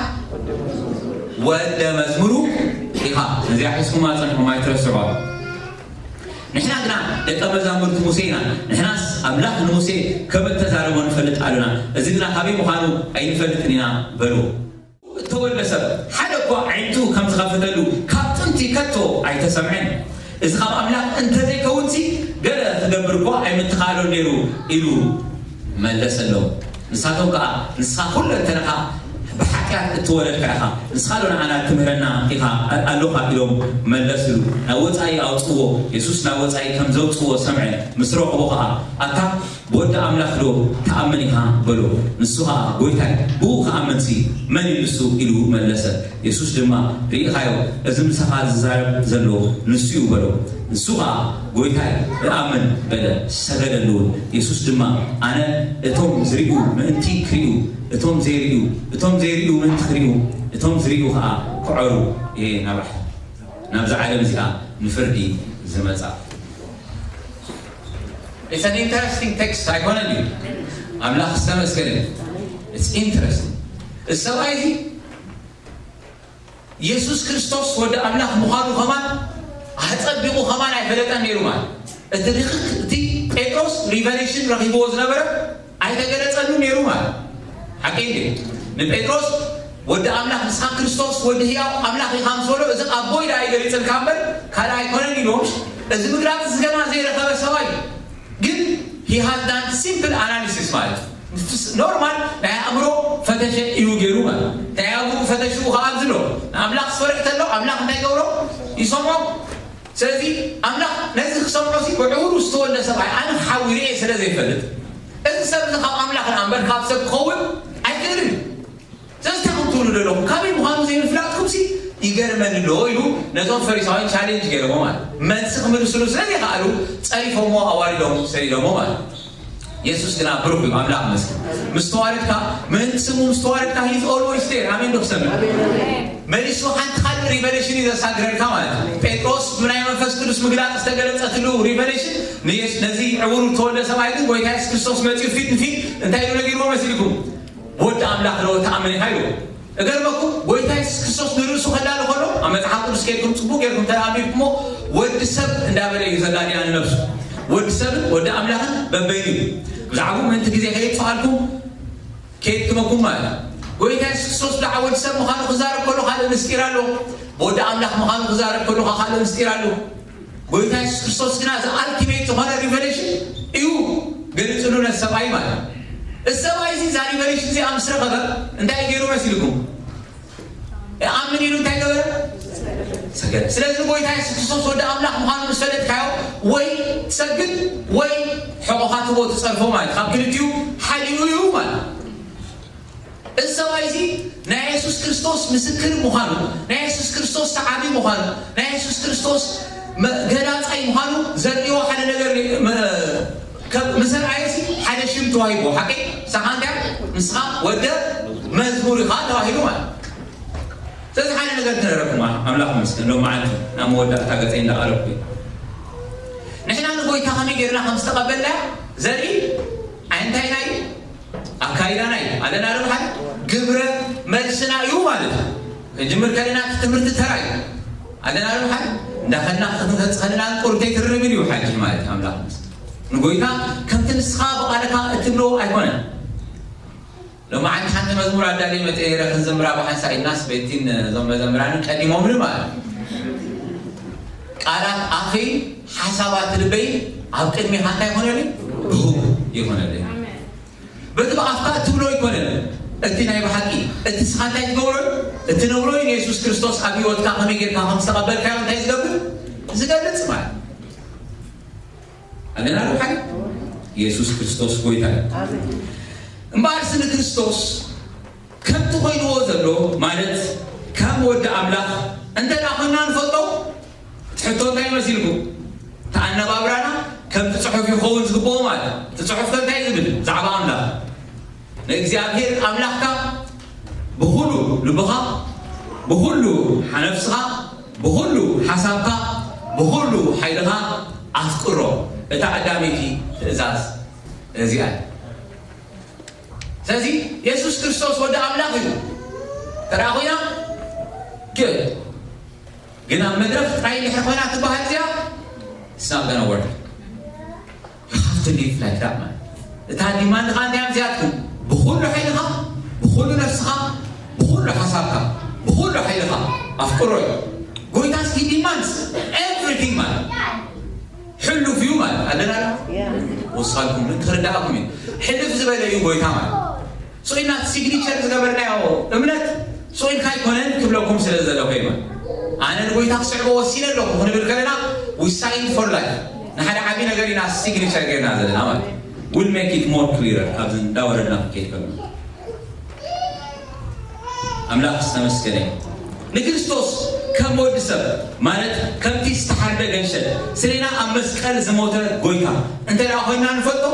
ወደ መዝሙሩ ኢኻ። ነዚኣ ሒዝኩማ ጸንሑማ ኣይትረስዑ። ንሕና ግና ደቀ መዛሙርቲ ሙሴ ኢና። ንሕናስ ኣምላኽ ንሙሴ ከም እተዛረቦ ንፈልጥ ኣሎና። እዚ ግና ካበይ ምዃኑ ኣይንፈልጥን ኢና በልዎ። እተወልደ ሰብ ሓደ እኳ ኣዒንቱ ከም ዝኸፈተሉ ካብ ጥንቲ ከቶ ኣይተሰምዐን። እዚ ካብ ኣምላኽ እንተዘይከውንሲ ገለ ክገብር እኳ ኣይምተኻእሎን ነይሩ ኢሉ መለሰሎም። ንሳቶም ከኣ ንስኻ ኩለንተናኻ ብሓጢኣት እተወለድካ ኢኻ፣ ንስኻ ዶ ንዓና ትምህረና ኢኻ ኣለኻ ኢሎም መለስሉ። ናብ ወጻኢ ኣውጽእዎ። የሱስ ናብ ወጻኢ ከም ዘውጽእዎ ሰምዐ። ምስ ረኸቦ ኸኣ ኣታ ብወዲ ኣምላኽ ዶ ትኣምን ኢኻ በሎ። ንሱ ኸኣ ጎይታይ ብኡ ክኣምንሲ መን እዩ ንሱ ኢሉ መለሰ። የሱስ ድማ ርኢኻዮ፣ እዚ ምሳኻ ዝዛረብ ዘሎ ንሱ እዩ በሎ። ንሱ ኸኣ ጐይታይ፣ እኣምን በለ፣ ሰገደሉ እውን። የሱስ ድማ ኣነ እቶም ዝርእዩ ምእንቲ ክርእዩ፣ እቶም ዘይርእዩ እቶም ዘይርእዩ ምእንቲ ክርእዩ፣ እቶም ዝርእዩ ኸኣ ክዐሩ እየ ናብዛ ናብዛ ዓለም እዚኣ ንፍርዲ ዝመጻ። It's an interesting text ኣይኮነን እዩ ኣምላኽ ዝተመስገነ it's interesting እዚ ሰብኣይ እዚ የሱስ ክርስቶስ ወዲ ኣምላኽ ምዃኑ ኸማን ኣጸቢቑ ኸማን ኣይፈለጠን ነይሩ ማለት እቲ ርክክ እቲ ጴጥሮስ ሪቨሌሽን ረኺብዎ ዝነበረ ኣይተገለጸሉ ነይሩ ማለት ሓቂ እንዴ ንጴጥሮስ ወዲ ኣምላኽ ንስኻ ክርስቶስ ወዲ ህያው ኣምላኽ ኢኻ ምስ በሎ እዚ ኣቦይ ደኣ ይገሊጽልካ እምበር ካልእ ኣይኮነን ኢልዎም እዚ ምግላጽ እዚ ገና ዘይረኸበ ሰብኣይ ግን he has done simple analysis ማለት ኖርማል ናይ ኣእምሮ ፈተሸ እዩ ገይሩ ማለት ናይ ኣእምሮ ፈተሽኡ ከዓ ኣብዚ ኣሎ ንኣምላኽ ዝፈርሕ ተሎ ኣምላኽ እንታይ ገብሮ ይሰምዖ ስለዚ ኣምላኽ ነዚ ክሰምዖ ሲ ብዕውሩ ዝተወልደ ሰብኣይ ኣነ ሓዊ ርኤ ስለ ዘይፈልጥ እዚ ሰብ እዚ ካብ ኣምላኽ ንኣምበር ካብ ሰብ ክኸውን ኣይክእልን እዩ ስለዚ እንታይ ትብሉ ዘለኹም ካበይ ምዃኑ ዘይምፍላጥኩም ሲ ይገርመኒ ኣሎ ኢሉ ነዞም ፈሪሳውያን ቻሌንጅ ገይሮሞ ማለት መልሲ ክምልስሉ ስለ ዘይከኣሉ ጸሪፎሞ ኣዋሪዶም ሰዲዶሞ ማለት የሱስ ግና ብሩኽ እዩ ኣምላኽ መስል ምስ ተዋረድካ ምእንቲ ስሙ ምስ ተዋረድካ he's always there ኣሜን ዶ ክሰምዕ መሊሱ ሓንቲ ካልእ ሪቨሌሽን እዩ ዘሳግረልካ ማለት እዩ ጴጥሮስ ብናይ መንፈስ ቅዱስ ምግላፅ ዝተገለፀትሉ ሪቨሌሽን ነዚ ዕውሩ ተወልደ ሰብኣይ ግን ጎይታ የሱስ ክርስቶስ መፅኡ ፊት ንፊት እንታይ ኢሉ ነጊርዎ መሲልኩም ወዲ ኣምላኽ ዶ ተኣምን ኢኻ ኢሉ እገርመኩም ጎይታ የሱስ ክርስቶስ ንርእሱ ከዳሉ ከሎ ኣብ መፅሓፍ ቅዱስ ከይድኩም ፅቡቅ ጌርኩም ተኣሚንኩሞ ወዲ ሰብ እንዳበለ እዩ ዘዳልያ ንነብሱ ወዲ ሰብን ወዲ ኣምላኽን በበይኑ እዩ ብዛዕባኡ ምእንቲ ግዜ ከየጥፋኣልኩም ከየድክመኩም ማለት እዩ ጎይታ የሱስ ክርስቶስ ብዛዕባ ወዲ ሰብ ምዃኑ ክዛረብ ከሎ ካልእ ምስጢር ኣሎ ብወዲ ኣምላኽ ምዃኑ ክዛረብ ከሎ ካልእ ምስጢር ኣሎ ጎይታ የሱስ ክርስቶስ ግና እዚ ኣልቲሜት ዝኾነ ሪቨሌሽን እዩ ገሊፅሉ ነቲ ሰብኣይ ማለት እዚ ሰብኣይ እዚ እዛ ሪቨሌሽን እዚኣ ምስ ረኸበ እንታይ ገይሩ መሲልኩም ይኣምን ኢሉ እንታይ ገበረ ሰገደ ስለዚ ጎይታ የሱስ ክርስቶስ ወዲ ኣምላኽ ምዃኑ ምስ ፈለጥካዮ ወይ ትሰግድ ወይ ሕቆኻ ትቦ ትፀርፎ ማለት ካብ ክልቲኡ ሓዲኡ እዩ ማለት እዚ ሰብኣይ እዚ ናይ የሱስ ክርስቶስ ምስክር ምዃኑ ናይ የሱስ ክርስቶስ ሰዓቢ ምዃኑ ናይ የሱስ ክርስቶስ መ- ገላጻይ ምዃኑ ዘርእዎ ሓደ ነገር ነ- መ- ከ- ምስ ኣርኣየሲ ሓደ ሽም ተዋሂቦ ሓቂ ንስኻ እንታይ ንስኻ ወደ መዝሙር ኢኻ ተባሂሉ ማለት ስለዚ ሓደ ነገር ክነረኩም ኣምላኽ መስገን ሎም መዓልቲ ናብ መወዳእታ ገፀይ እንዳቐረብኩ ንሕና ንጎይታ ከመይ ጌርና ከም ዝተቐበልና ዘርኢ እንታይ ናይ ኣካይዳና እዩ ኣለና ዶ ሓደ ግብረ መልስና እዩ ማለት እዩ ክጅምር ከለና እቲ ትምህርቲ ተራ እዩ ኣለና ዶ ሓደ እንዳኸድና ክትንፈፅ ከለና ቁርተይ ትርብን እዩ ሓጂ ማለት ኣምላኽ ንጎይታ ከምቲ ንስኻ ብቃልካ እትብሎ ኣይኮነን ሎማዓንቲ ሓንቲ መዝሙር ኣዳልየ መፅአ ነይረ ክንዝምራ ብሓንሳእ ኢልናስ ቤቲን እዞም መዘምራንን ቀዲሞምኒ ማለት እዩ ቃላት ኣፈይ ሓሳባት ልበይ ኣብ ቅድሚኻ እንታይ ይኾነልኝ ብህጉ ይኾነልኝ በቲ ብኣፍካ እትብሎ ኣይኮነን እቲ ናይ ብሓቂ እቲ ስኻ እንታይ ትገብሮ እትነብሮ ንየሱስ ክርስቶስ ኣብ ህይወትካ ከመይ ጌርካ ከም ዝተቐበልካዮ እንታይ ዝገብር ዝገልጽ ማለት ኣለና ዶ ሓደ የሱስ ክርስቶስ ጎይታ እዩ እምበኣርሲ ንክርስቶስ ከምቲ ኮይንዎ ዘሎ ማለት ከም ወዲ ኣምላኽ እንተ ደኣ ኮይንና ንፈልጦ እቲ ሕቶ እንታይ መሲልኩም እቲ ኣነባብራና ከምቲ ጽሑፍ ይኸውን ዝግብኦ ማለት እቲ ጽሑፍ ከ እንታይ ዝብል ብዛዕባ ኣምላኽ ንእግዚኣብሔር ኣምላኽካ ብኹሉ ልብኻ ብኹሉ ሓነፍስኻ ብኹሉ ሓሳብካ ብኹሉ ሓይልኻ ኣፍቅሮ እታ ቀዳመይቲ ትእዛዝ እዚኣ ስለዚ የሱስ ክርስቶስ ወዲ ኣምላኽ እዩ ተራ ኮይና ግን ግን ኣብ መድረኽ ጥራይ ድሕር ኮይና ትበሃል እዚኣ it's not gonna work you have to live like that man እታ ዲማንድ ኻ እንታይ እዚኣትኩም ብኩሉ ሓይልኻ ብኩሉ ነፍስኻ ብኩሉ ሓሳብካ ብኩሉ ሓይልኻ ኣፍቅሮ እዩ ጎይታስ he demands everything ማለት ሕሉፍ እዩ ማለት ኣለና ወሳልኩም ምን ክርዳእኩም እዩ ሕልፍ ዝበለ እዩ ጎይታ ማለት ሶኢና ሲግኒቸር ዝገበርናዮ እምነት ሶኢልካ ኣይኮነን ክብለኩም ስለ ዘለኹ እዩ ማለት ኣነ ንጎይታ ክስዕቦ ወሲነ ኣለኹ ክንብል ከለና we sign for life ንሓደ ዓብዪ ነገር ኢና ሲግኒቸር ገርና ዘለና ማለት will make it more clear ኣብዚ እንዳወረድና ክከይድ ከሎ ኣምላኽ ዝተመስገነ ንክርስቶስ ከም ወዲ ሰብ ማለት ከምቲ ዝተሓርደ ገንሸል ስሌና ኣብ መስቀል ዝሞተ ጎይታ እንተ ደኣ ኮይንና ንፈልጦ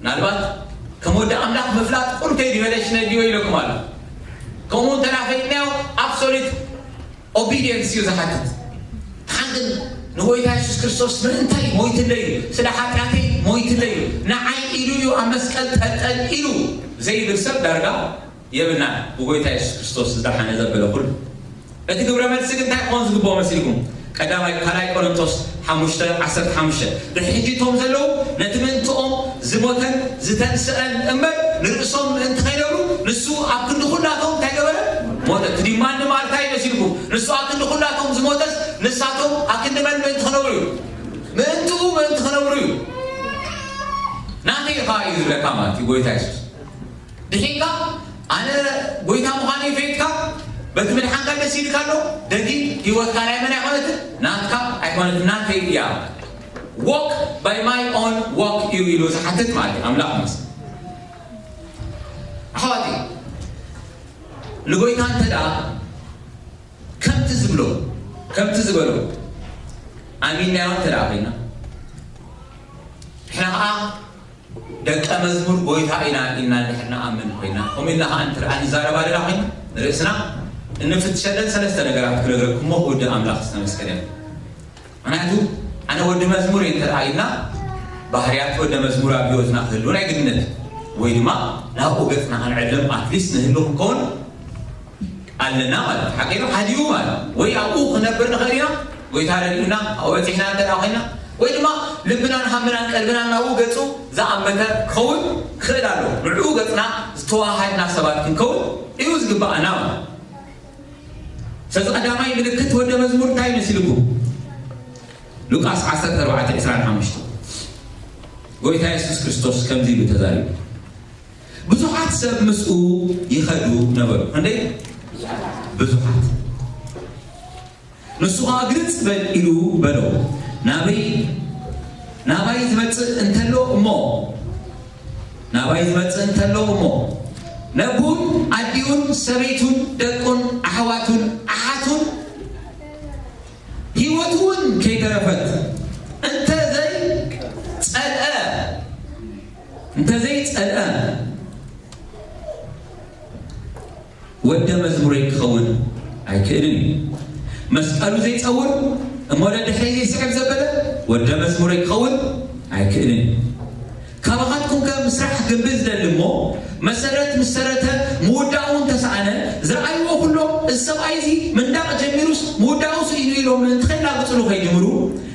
ምናልባት ከም ወዲ ኣምላኽ ምፍላጥ ቁርተይ ሪቨሌሽን ድዮ ኢለኩም ኣሎ ከምኡ እንተ ደኣ ፈሊጥናዮ ኣብሶሉት ኦቢዲየንስ እዩ ዝሓትት ሓንግን ንጎይታ የሱስ ክርስቶስ ምእንታይ ሞይትለይ እዩ ስለ ሓጢኣተይ ሞይትለይ እዩ ንዓይ ኢሉ እዩ ኣብ መስቀል ጠልጠል ኢሉ ዘይብል ሰብ ዳርጋ የብልና ብጎይታ የሱስ ክርስቶስ ዝደሓነ ዘበለ ኩሉ እቲ ግብረ መልሲ ግን እንታይ ክኾን ዝግብኦ መሲልኩም ቀዳማይ ካልኣይ ቆሮንቶስ ሓሙሽተ ዓሰርተ ሓሙሽተ ድሕሪ ሕጂ እቶም ዘለዉ ነቲ ምእንትኦም ዝሞተን ዝተንስአን እምበር ንርእሶም ምእንቲ ከይነብሩ ንሱ ኣብ ክንዲ ኩላቶም እንታይ ገበረ ሞተ እቲ ዲማንድ ማርታ ይመሲልኩም ንሱ ኣብ ክንዲ ኩላቶም ዝሞተስ ንሳቶም ኣብ ክንዲ መን ምእንቲ ክነብሩ እዩ ምእንትኡ ምእንቲ ክነብሩ እዩ ናተይ ኢኻ እዩ ዝብለካ ማለት እዩ ጎይታ የሱስ ድሒንካ ኣነ ጎይታ ምዃነይ ፈይጥካ በቲ ምድሓንካ ደስ ኢልካ ኣሎ ደጊም ህይወትካ ናይ መን ኣይኮነትን ናትካ ኣይኮነትን ናተይ እያ walk by my own walk እዩ ኢሉ ዝሓትት ማለት እዩ ኣምላኽ ምስ ኣሕዋተይ ንጎይታ እንተ ደኣ ከምቲ ዝብሎ ከምቲ ዝበሎ ኣሚንናዮ እንተ ደኣ ኮይና ንሕና ከዓ ደቀ መዝሙር ጎይታ ኢና ኢልና እንድሕር ንኣምን ኮይና ከምኡ ኢልና ከዓ እንትርኣ ንዛረብ ኣለና ኮይና ንርእስና እንፍትሸለን ሰለስተ ነገራት ክነግረኩም እሞ ክውድእ ኣምላኽ ዝተመስገነ ምክንያቱ ኣነ ወዲ መዝሙር እየ እንተደኣ ኢልና ባህርያት ወደ መዝሙር ኣብ ህይወትና ክህልውን ኣይግድነት ወይ ድማ ናብኡ ገፅና ክንዕልም ኣትሊስት ንህሉ ክንከውን ኣለና ማለት ሓቂኑ ሓዲኡ ማለት ወይ ኣብኡ ክነብር ንኽእል ኢና ጎይታ ረዲኡና ኣብኡ በፂሕና እንተ ኮይና ወይ ድማ ልብናን ሃምናን ቀልብናን ናብኡ ገፁ ዝኣመተ ክኸውን ክኽእል ኣሎ ንዕኡ ገፅና ዝተዋሃድና ሰባት ክንከውን እዩ ዝግባኣና ማለት ስለዚ ቀዳማይ ምልክት ወደ መዝሙር እንታይ መሲልኩም ሉቃስ ዓሰርተ ኣርባዕተ ዕስራን ሓሙሽተን ጎይታ የሱስ ክርስቶስ ከምዚ ኢሉ ተዛሪቡ ብዙሓት ሰብ ምስኡ ይኸዱ ነበሩ። ክንደይ? ብዙሓት። ንሱ ኸዓ ግልጽ በል ኢሉ በሎ። ናበይ ናባይ ዝመጽእ እንተሎ እሞ ናባይ ዝመጽእ እንተሎ እሞ ነቡን ኣዲኡን ሰበይቱን ደቁን ኣሕዋቱን ኣሓቱን ህይወቱ እውን ፈት እንተ ዘይጸልአ እንተ ዘይጸልአ ወደ መዝሙረይ ክኸውን ኣይክእልን እዩ። መስቀሉ ዘይጸውር እሞ ደድሕረይ ዘይስዕብ ዘበለ ወደ መዝሙረይ ክኸውን ኣይክእልን እዩ። ካባኻትኩም ከ ምስራሕ ግንቢ ዝደሊ እሞ መሰረት ምስ ሰረተ ምውዳኡ እንተሰኣነ ዝረኣይዎ ኩሎም እዚ ሰብኣይ እዚ ምንዳቕ ጀሚሩስ ምውዳኡ ስኢኑ ኢሎም ምእንቲ ከይላግጽሉ ከይጅምሩ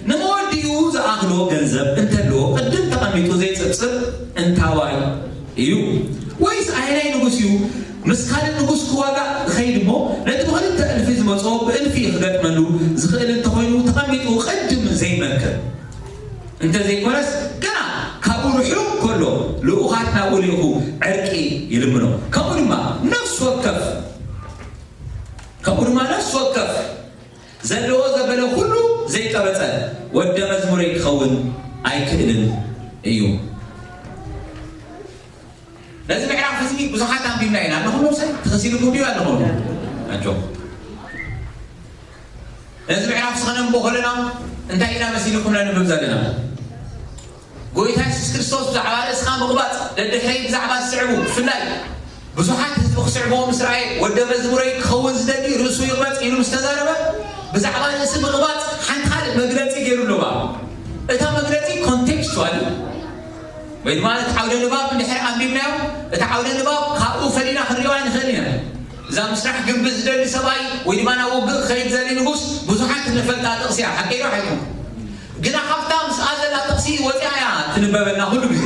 ንመወዲኡ ዝኣኽሎ ገንዘብ እንተለዎ ቅድም ተቐሚጡ ዘይጽብጽብ እንታዋይ እዩ? ወይስ ኣየናይ ንጉስ እዩ ምስ ካልእ ንጉስ ክዋጋእ ዝኸይድ እሞ ነቲ ብኽልተ እልፊ ዝመጾ ብእልፊ ክገጥመሉ ዝኽእል እንተኾይኑ ተቐሚጡ ቅድም ዘይመክር? እንተዘይኮነስ ገና ካብኡ ርሑቕ ከሎ ልኡኻት ናብኡ ልኢኹ ዕርቂ ይልምኖ። ከምኡ ድማ ነፍሲ ወከፍ ከምኡ ድማ ነፍሲ ወከፍ ዘለዎ ዘበለ ኩሉ ዘይቀበጸ ወደ መዝሙረይ ክኸውን ኣይክእልን እዩ። ነዚ ምዕራፍ እዚ ብዙሓት ኣንቢብና ኢና ኣለኹም። ሰብ ተኸሲልኩም ድዩ ኣለኹም? ኣጆ ነዚ ምዕራፍ ስኸነንቦ ከለና እንታይ ኢና መሲልኩም ነንብብ ዘለና? ጎይታ የሱስ ክርስቶስ ብዛዕባ ርእስኻ ምቕባጽ ደድሕረይ ብዛዕባ ዝስዕቡ ብፍላይ ብዙሓት ህዝቢ ክስዕብዎ ምስ ረኣየ ወደ መዝሙረይ ክኸውን ዝደሊ ርእሱ ይቕበጽ ኢሉ ምስ ተዛረበ ብዛዕባ ርእሲ ምቕባጽ ሓንቲ ካልእ መግለጺ ገይሩ ኣለዋ። እታ መግለጺ ኮንቴክስቹዋል ወይ ድማ እቲ ዓውደ ንባብ እንድሕር ኣንቢብናዮ እቲ ዓውደ ንባብ ካብኡ ፈሊና ክንሪኦ ኣይንኽእል ኢና። እዛ ምስራሕ ግንቢ ዝደሊ ሰብኣይ ወይ ድማ ናብ ውግእ ክኸይድ ዘሊ ንጉስ ብዙሓት እንፈልጣ ጥቕሲ እያ። ሓቀይ ዶ ኣይኮንኩን? ግና ካብታ ምስኣ ዘላ ጥቕሲ ወፂኣ እያ ትንበበና ኩሉ ግዜ።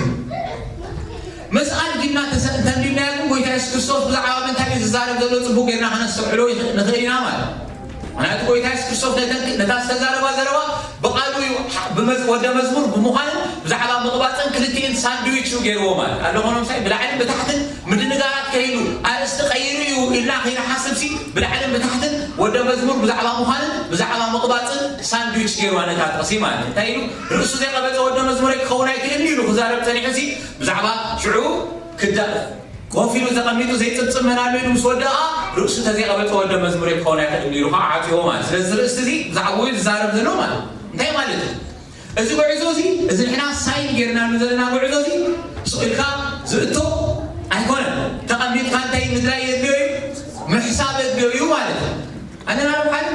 ምስኣ ድጊምና ተሰ- እንተንቢብናዮ ግን ጎይታ የሱስ ክርስቶስ ብዛዕባ ምንታይ እዩ ዝዛረብ ዘሎ ፅቡቅ ጌርና ከነስተውዕሎ ይኽ- ንኽእል ኢና ማለት እዩ። ምክንያቱ ጎይታ የሱስ ክርስቶስ ነተን- ነታ ዝተዛረባ ዘረባ ብቃሉ እዩ ሓ- ብመዝ- ወደ መዝሙር ብምዃንን ብዛዕባ ምቕባፅን ክልቲኤን ሳንድዊች እዩ ገይርዎ ማለት ኣሎ። ኮኖም ሳይ ብላዕልን ብታሕትን ምድንጋራት ከይሉ ኣርእስቲ ቀይሩ እዩ ኢልና ከይንሓስብ ሲ ብላዕልን ብታሕትን ወደ መዝሙር ብዛዕባ ምዃንን ብዛዕባ ምቕባፅን ሳንድዊች ገይርዋ ነታ ጥቕሲ ማለት እዩ። እንታይ ኢሉ ርእሱ ዘይቀበፀ ወደ መዝሙረይ ክኸውን ኣይክእልን ኢሉ ክዛረብ ፀኒሑ ሲ ብዛዕባ ሽዑ ክዳ ኮፍ ኢሉ ተቐሚጡ ዘይፅብፅብ መን ኣሎ ኢሉ ምስ ወደኣ ርእሱ ተዘይቀበፀ ወደ መዝሙረይ ክኸውን ኣይክእልን ኢሉ ከዓ ዓፅዎ ማለት ስለዚ ርእስቲ እዚ ብዛዕባኡ እዩ ዝዛረብ ዘሎ ማለት እንታይ ማለት እዩ? እዚ ጉዕዞ እዚ እዚ ንሕና ሳይን ጌርናሉ ዘለና ጉዕዞ እዚ ስቕ ኢልካ ዝእቶ ኣይኮነን። ተቐሚጥካ እንታይ ምድላይ የድልዮ እዩ? ምሕሳብ የድልዮ እዩ ማለት እዩ። ኣነና ሓደ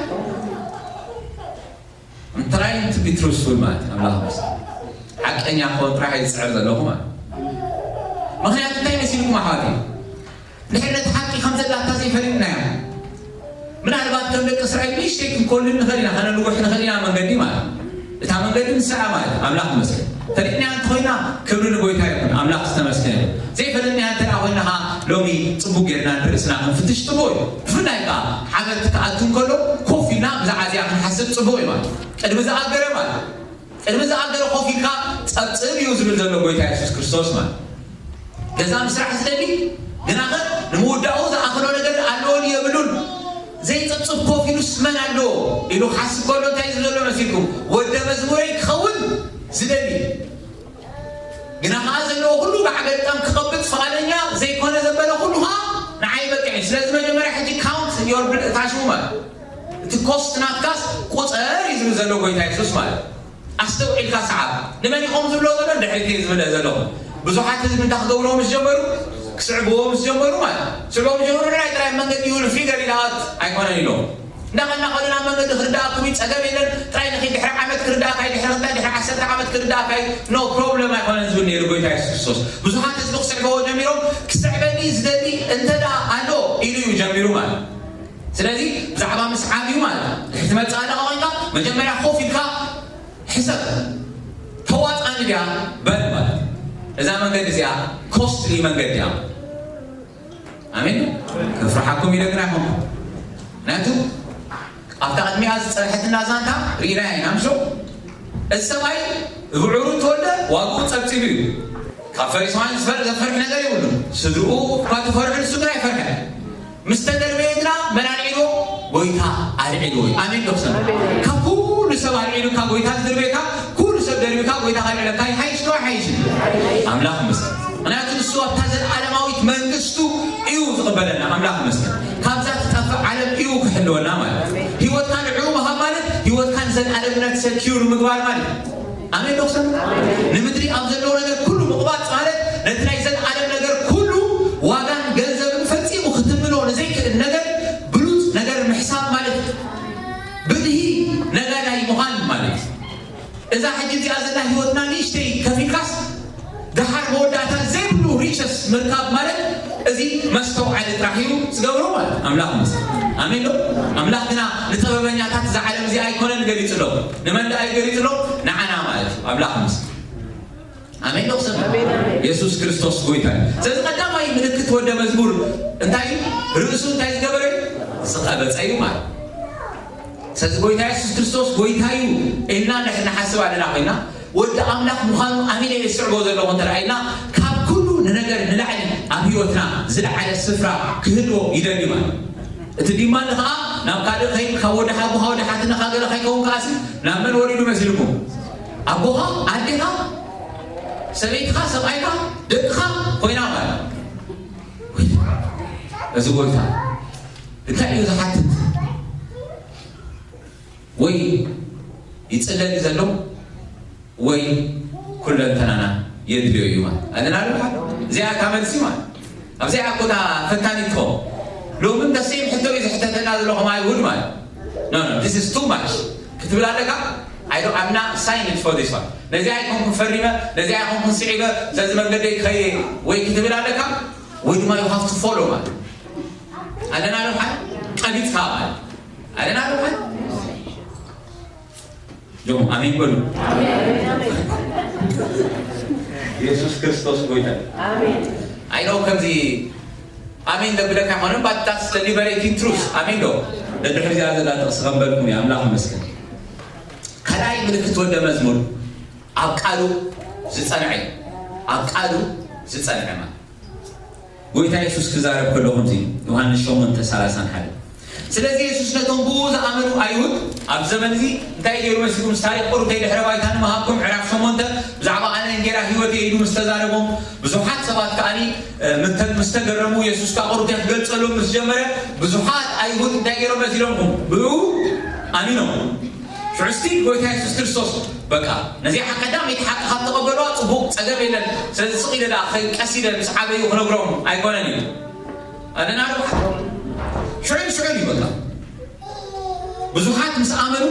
I'm trying to be truthful ማለት ኣምላኽ መስ ሓቀኛ ክኾን ጥራሕ ዝፅዕር ዘለኹ ማለት ምክንያቱ እንታይ መሲልኩም ኣሕዋት እዩ ንድሕነት ሓቂ ከም ዘላታ ዘይፈሊጥናዮ ምናልባት ከም ደቂ እስራኤል ንእሽተይ ክንኮንን ንኽእል ኢና ከነንውሕ ንኽእል ኢና መንገዲ ማለት እታ መንገዲ ንስዓ ማለት ኣምላኽ መስል ፈሊጥናያ እንተኮይና ክብሪ ንጎይታ ይኹን ኣምላኽ ዝተመስገነ ዘይፈለጥናያ እንተ ኮይና ሎሚ ፅቡቅ ጌርና ንርእስና ክንፍትሽ ፅቡቅ እዩ ብፍላይ ከዓ ዓመት ክኣቱ እንከሎ ኮፍ ኢልና ብዛዕባ እዚኣ ክንሓስብ ፅቡቅ እዩ ማለት ቅድሚ ዝኣገረ ማለት ቅድሚ ዝኣገረ ኮፍ ኢልካ ጸብጽብ እዩ ዝብል ዘሎ ጎይታ የሱስ ክርስቶስ ማለት ገዛ ምስራሕ ዝደሊ ግናኸ ንምውዳኡ ዝኣኽሎ ነገር ኣለዎን የብሉን ዘይጽብጽብ ኮፍ ኢሉ ስመን ኣለዎ ኢሉ ሓስብ ከሎ እንታይ ዝብል ዘሎ መሲልኩም ወደ መዝሙረይ ክኸውን ዝደሊ ግና ከዓ ዘለዎ ኩሉ ብዓገጣም ክቐብጥ ፍቓደኛ ዘይኮነ ዘበለ ኩሉ ከዓ ንዓይ በቅዕ እዩ ስለዚ መጀመርያ ሕጂ ካውንት ዮር ብልእታሽሙ ማለት እቲ ኮስት ናትካስ ቁፀር እዩ ዝብል ዘሎ ጎይታ የሱስ ማለት ኣስተውዒልካ ሰዓብ ንመን ኢኹም ዝብሎ ዘሎ ድሕሪት እየ ዝብለ ዘለኹ ብዙሓት ህዝቢ እንታይ ክገብርዎ ምስ ጀመሩ ክስዕብዎ ምስ ጀመሩ ማለት ስዕቦ ምስ ጀመሩ ናይ ጥራይ መንገዲ ይብሉ ፊገር ኢላዋት ኣይኮነን ኢሎም እንዳኸና ከለና መንገዲ ክርዳእኩም እዩ ፀገም የለን ጥራይ ንኺድ ድሕሪ ዓመት ክርዳእካ እዩ ድሕሪ ክልተ ድሕሪ ዓሰርተ ዓመት ክርዳእካ እዩ no problem ኣይኮነን ዝብል ነይሩ ጎይታ የሱስ ክርስቶስ ብዙሓት ህዝቢ ክስዕብዎ ጀሚሮም ክስዕበኒ ዝደሊ እንተ ደኣ ኣሎ ኢሉ እዩ ጀሚሩ ማለት ስለዚ ብዛዕባ ምስዓብ እዩ ማለት እዩ። ድሕሪ ትመጽእ ኣለኻ ኮይንካ መጀመርያ ኮፍ ኢልካ ሕሰብ። ተዋጽኣኒ ድያ በል ማለት እዩ። እዛ መንገዲ እዚኣ ኮስትሊ መንገዲ እያ። ኣሜን። ከፍርሓኩም ኢለ ግን ኣይኮንኩ። ምክንያቱ ኣብታ ቅድሚኣ ዝጸንሐትና ዛንታ ርኢናያ ኢና ምሾ እዚ ሰብኣይ ብዕሩ ተወልደ ዋግኡ ጸብጺቡ እዩ። ካብ ፈሪሳውያን ዝፈር ዘፈርሕ ነገር የብሉን። ስድርኡ እኳ ተፈርሑ ንሱ ግን ኣይፈርሐን። ምስ ተደርበየ ግና መን ኣልዒልዎ? ጎይታ ኣልዒልዎ እዩ። ኣሜን ዶ ክሰምዕ? ካብ ኩሉ ሰብ ኣልዒሉካ ጎይታ ዝድርበየካ ኩሉ ሰብ ደርቢካ ጎይታ ካልዕለካ ይሓይሽ ዶ ኣይሓይሽን? ኣምላኽ ይመስገን። ምክንያቱ ንሱ ኣብታ ዘለኣለማዊት መንግስቱ እዩ ዝቕበለና። ኣምላኽ ይመስገን። ካብዛ ትጠፍእ ዓለም እዩ ክሕልወና ማለት እዩ። ህይወትካ ንዕኡ ምሃብ ማለት ህይወትካ ንዘለ ዓለምነት ሰኪዩር ምግባር ማለት ኣሜን ዶክተር። ንምድሪ ኣብ ዘለዎ ነገር ኩሉ ምቕባጽ ማለት ነቲ ናይ ዘን ዓለም ነገር ኩሉ ዋጋን ገንዘብን ፈጺሙ ክትምኖ ንዘይክእል ነገር ብሉጽ ነገር ምሕሳብ ማለት እዩ። ብልሂ ነጋዳይ ምዃን ማለት እዩ። እዛ ሕጂ እዚኣ ዘላ ህይወትና ንእሽተይ ከፊልካስ ደሓር መወዳእታ ዘይብሉ ሪቸስ ምርካብ ማለት እዚ መስተውዓሊ ጥራሕ እዩ ዝገብሮ ማለት ኣምላኽ ምስ ኣሜን ዶ ኣምላኽ ግና ንጥበበኛታት እዛ ዓለም እዚኣ ኣይኮነን ገሊጹ ኣሎ። ንመን ደኣ እዩ ገሊጹ ኣሎ? ንዓና ማለት እዩ ኣምላኽ ምስ ኣሜን ዶ ክሰብ የሱስ ክርስቶስ ጎይታ እዩ። ስለዚ ቀዳማይ ምልክት ወደ መዝሙር እንታይ እዩ? ርእሱ እንታይ ዝገበረ እዩ? ዝቐበጸ እዩ ማለት። ስለዚ ጎይታ የሱስ ክርስቶስ ጎይታ እዩ ኢልና ንሕ- ንሓስብ ኣለና ኮይና ወዲ ኣምላኽ ምዃኑ ኣሚነ እየ ዝስዕቦ ዘለኹ እንተ ኢልና ካብ ኩሉ ንነገር ንላዕሊ ኣብ ህይወትና ዝለዓለ ስፍራ ክህልዎ ይደሊ ማለት እዩ። እቲ ዲማንድ ከዓ ናብ ካልእ ከይድ ካብ ወዲ ሓ- ኣቦኻ ወዲ ሓትነኻ ገለ ከይከውን ከዓሲ ናብ መን ወሪዱ መሲልኩም ኣቦኻ ኣዴኻ ሰበይትኻ ሰብኣይካ ደቅኻ ኮይና ማለት እዩ። እዚ ጎይታ እንታይ እዩ ዝሓትት? ወይ ይጽለል ዘሎ ወይ ኩለንተናና የድልዮ እዩ ማለት ኣለና ዶ እዚኣ እታ መልሲ ማለት ኣብዚኣ እኮ እታ ፈታኒት ትኸውን። ሎሚ እንተ ሴም ሕቶ እዩ ዝሕተተና ዘሎ ከም ኣይሁድ ማለት no no this is too much ክትብል ኣለካ። I don't I'm not signed for this one ነዚኣ ኣይኮንኩን ፈሪመ ነዚኣ ኣይኮንኩን ስዒበ ስለዚ መንገደይ ክኸይደ ወይ ክትብል ኣለካ ወይ ድማ you have to follow ማለት ኣለና ዶ ሓደ ቀቢጽካ ማለት ኣለና ዶ ሓደ ጆም ኣሜን በሉ። ኢየሱስ ክርስቶስ ጎይታ። ኣሜን። I know ከምዚ ኣሜን ደብለካ ይኾነ but that's the liberating truth ኣሜን ዶ ደድሕሪ እዚኣ ዘላ ጥቕሲ ከንበልኩም እዩ ኣምላኽ ይመስገን። ካልኣይ ምልክት ወደ መዝሙር ኣብ ቃሉ ዝጸንዐ እዩ። ኣብ ቃሉ ዝጸንዐ ማለት ጎይታ የሱስ ክዛረብ ከሎ ከምዚ ዮሃንስ ሸሞንተ ሰላሳን ሓደ ስለዚ የሱስ ነቶም ብኡ ዝኣመኑ ኣይሁድ ኣብ ዘመን እዚ እንታይ ገይሩ መሲሉ ምስ ታሪክ ቁሩተይ ድሕረ ባይታ ንምሃብኩም ዕራፍ ሸሞንተ ብዛዕባ ኣነ እንጌራ ህይወት እየ ኢሉ ምስ ተዛረቦም ብዙሓት ሰባት ከኣኒ ምስተን ምስ ተገረሙ የሱስ ከዓ ቁሩተይ ክገልጸሎም ምስ ጀመረ ብዙሓት ኣይሁድ እንታይ ገይሮም መሲሎምኩም ብኡ ኣሚኖም ሽዑ እስቲ ጎይታ የሱስ ክርስቶስ በቃ ነዚኣ ቀዳመይቲ ሓቂ ካብ ተቐበልዋ ጽቡቕ ጸገም የለን። ስለዚ ስቕ ኢለ ደኣ ክኸይድ ቀስ ኢለ ምስ ዓበዩ ክነግሮም ኣይኮነን እዩ ኣለና ዶ ሽዑን ሽዑን እዩ በቃ ብዙሓት ምስ ኣመኑ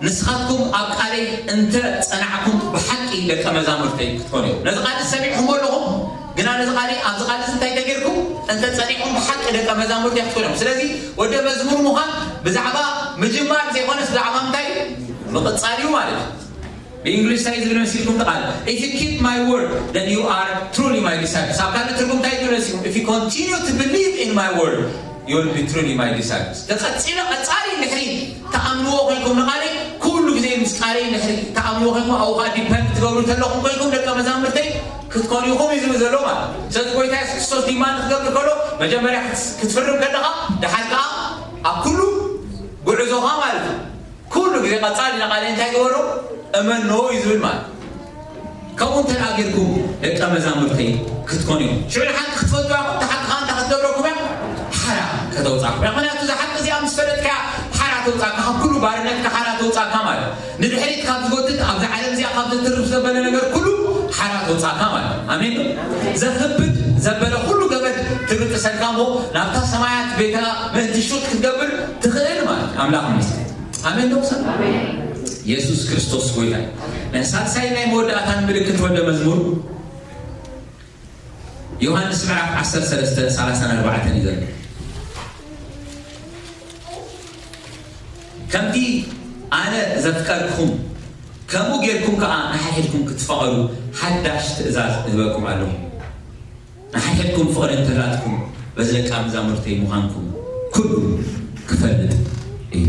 ንስኻትኩም ኣብ ቃለይ እንተ ጸናዕኩም ብሓቂ ደቀ መዛሙርተይ ክትኮኑ እዮም። ነዚ ቃል ሰሚዕኹም ኣለኹም ግና ነዚ ቃል ኣብዚ ቃል እዚ እንታይ ተገይርኩም እንተ ጸኒዕኩም ብሓቂ ደቀ መዛሙርተይ ክትኮኑ እዮም። ስለዚ ወደ መዝሙር ምዃን ብዛዕባ ምጅማር ዘይኮነስ ብዛዕባ ምንታይ ምቕጻል እዩ ማለት እዩ። ብእንግሊሽ እንታይ ዝብል መሲልኩም ተቓል if you keep my word then you are truly my disciples ኣብ ካልእ ትርጉም እንታይ ዝብል መሲልኩም if you continue to believe in my word you will be truly my disciples ተቐጺለ ቀጻሊ ድሕሪ ተኣምንዎ ኮይንኩም ንቓለይ ኩሉ ግዜ ምስ ቃለይ ድሕሪ ተኣምንዎ ኮይንኩም ኣብኡ ከዓ ዲፐንድ ትገብሩ ተለኹም ኮይንኩም ደቀ መዛምርተይ ክትኮኑ ኢኹም እዩ ዝብል ዘሎ ማለት ስለዚ ጎይታ የሱስ ክርስቶስ ዲማ ንክገብር ከሎ መጀመርያ ክትፍርም ከለኻ ድሓር ከዓ ኣብ ኩሉ ጉዕዞኻ ማለት እዩ ኩሉ ግዜ ቀፃሊ ንቃለ እንታይ ግበሮ እመኖ እዩ ዝብል ማለት ከምኡ እንተ ጌርኩም ደቀ መዛሙርተይ ክትኮኑ እዮም ሽዑ ንሓቂ ክትፈልጡ ያኹም ተሓቅኻ እንታ ክትገብረኩም እያ ሓራ ከተውፃኩም እያ ምክንያቱ እዛ ሓቂ እዚኣ ምስ ፈለጥካያ ሓራ ተውፃካ ካብ ኩሉ ባርነትካ ሓራ ተውፃካ ማለት ንድሕሪት ካብ ዝጎትት ኣብዛ ዓለም እዚኣ ካብ ዘትርፍ ዘበለ ነገር ኩሉ ሓራ ተውፃካ ማለት ኣሜን ዘኽብድ ዘበለ ኩሉ ገመድ ትብጥሰልካ እሞ ናብታ ሰማያት ቤታ ምእንቲ ሹት ክትገብር ትኽእል ማለት ኣምላኽ ምስል ኣሜን ዶ ሰብ የሱስ ክርስቶስ ጎይታ ናይ ሳልሳይ ናይ መወዳእታን ምልክት ወደ መዝሙር ዮሃንስ ምዕራፍ ዓሰርተ ሰለስተ ሰላሳን ኣርባዕተን እዩ ዘሎ ከምቲ ኣነ ዘፍቀርኩም ከምኡ ጌርኩም ከዓ ንሓድሕድኩም ክትፋቐሩ ሓዳሽ ትእዛዝ እህበኩም ኣለኹ ንሓድሕድኩም ፍቕሪ እንተላትኩም በዚ ደቂ መዛሙርተይ ምዃንኩም ኩሉ ክፈልጥ እዩ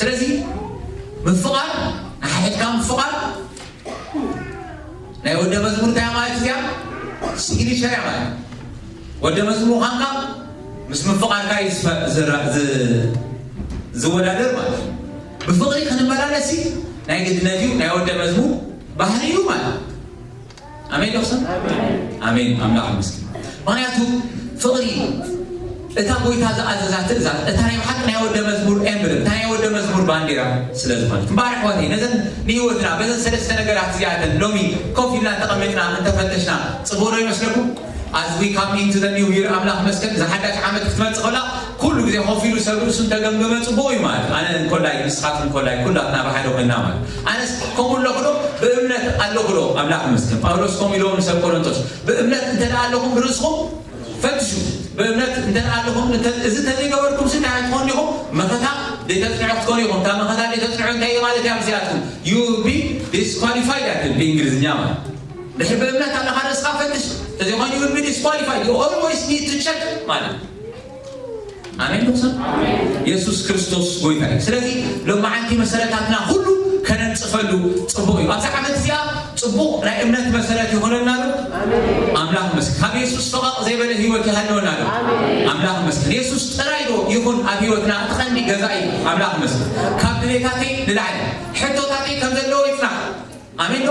ስለዚ ምፍቓር ንሓድሕድካ ምፍቓር ናይ ወደ መዝሙር እንታይ ማለት እዚኣ ሲግኒቸር እያ ማለት ወደ መዝሙር ምዃንካ ምስ ምፍቓርካ እዩ ዝወዳደር ማለት ብፍቕሪ ክንመላለስ ናይ ግድነት እዩ ናይ ወደ መዝሙር ባህሪ እዩ ማለት ኣሜን ዶክተር ኣሜን ኣምላኽ ምስኪን ምክንያቱ ፍቕሪ እታ ጎይታ ዝኣዘዛ ትእዛዝ፣ እታ ናይ ብሓቂ ናይ ወደ መዝሙር ኤምብለም፣ እታ ናይ ወደ መዝሙር ባንዲራ ስለ ዝኾነት። እምበኣር ኣሕዋተይ፣ ነዘን ንህይወትና፣ በዘን ሰለስተ ነገራት እዚኣተን ሎሚ ኮፍ ኢልና ተቐሚጥና እንተፈተሽና፣ ጽቡቕ ዶ ይመስለኩም? As we come into the new year፣ ኣምላኽ መስገን፣ እዛ ሓዳሽ ዓመት ክትመጽእ ከላ፣ ኩሉ ግዜ ኮፍ ኢሉ ሰብ ርእሱ እንተገምገመ ጽቡቕ እዩ ማለት እዩ። ኣነ እንኮላይ፣ ንስኻትኩም እንኮላይ፣ ኩላትና ብሓደ ኮይንና ማለት እዩ። ኣነስ ከምኡ ኣለኹ ዶ? ብእምነት ኣለኹ ዶ? ኣምላኽ መስገን። ጳውሎስ ከምኡ ኢልዎም ንሰብ ቆሮንቶስ፣ ብእምነት እንተ ደኣ ኣለኹም ብርእስኹም ፈትሹ። ብእምነት እንተ ደኣ ኣለኹም፣ እንተ-፣ እዚ እንተዘይገበርኩም ሲ እንታይ ትኾኑ ኢኹም? መኸታ ዘይተጽንዑ ክትኮኑ ኢኹም። እታ መኸታ ዘይተጽንዑ እንታይ እዩ ማለት እያ? ምስያትኩም you will be disqualified ኣትብል ብእንግሊዝኛ ማለት። ድሕሪ ብእምነት ኣለኻ ርእስኻ ፈትሽ። እንተዘይኮይኑ you will be disqualified. You always need to check ማለት። ኣሜን ዶ ሰብ? የሱስ ክርስቶስ ጎይታ እዩ። ስለዚ ሎማዓንቲ መሰረታትና ኩሉ ከነንጽፈሉ ጽቡቕ እዩ። ኣብዛ ዓመት እዚኣ ጽቡቕ ናይ እምነት መሰረት ይኾነልና ዶ? ኣምላኽ መስገን። ካብ የሱስ ፈቐቕ ዘይበለ ህይወት ይሃልወና ዶ? ኣምላኽ መስገን። የሱስ ጥራይ ዶ ይኹን ኣብ ህይወትና እቲ ቀንዲ ገዛኢ? ኣምላኽ መስገን። ካብ ድሌታተይ ንላዕሊ ሕቶታተይ ከም ዘለዎ ይጽናሕ። ኣሜን ዶ?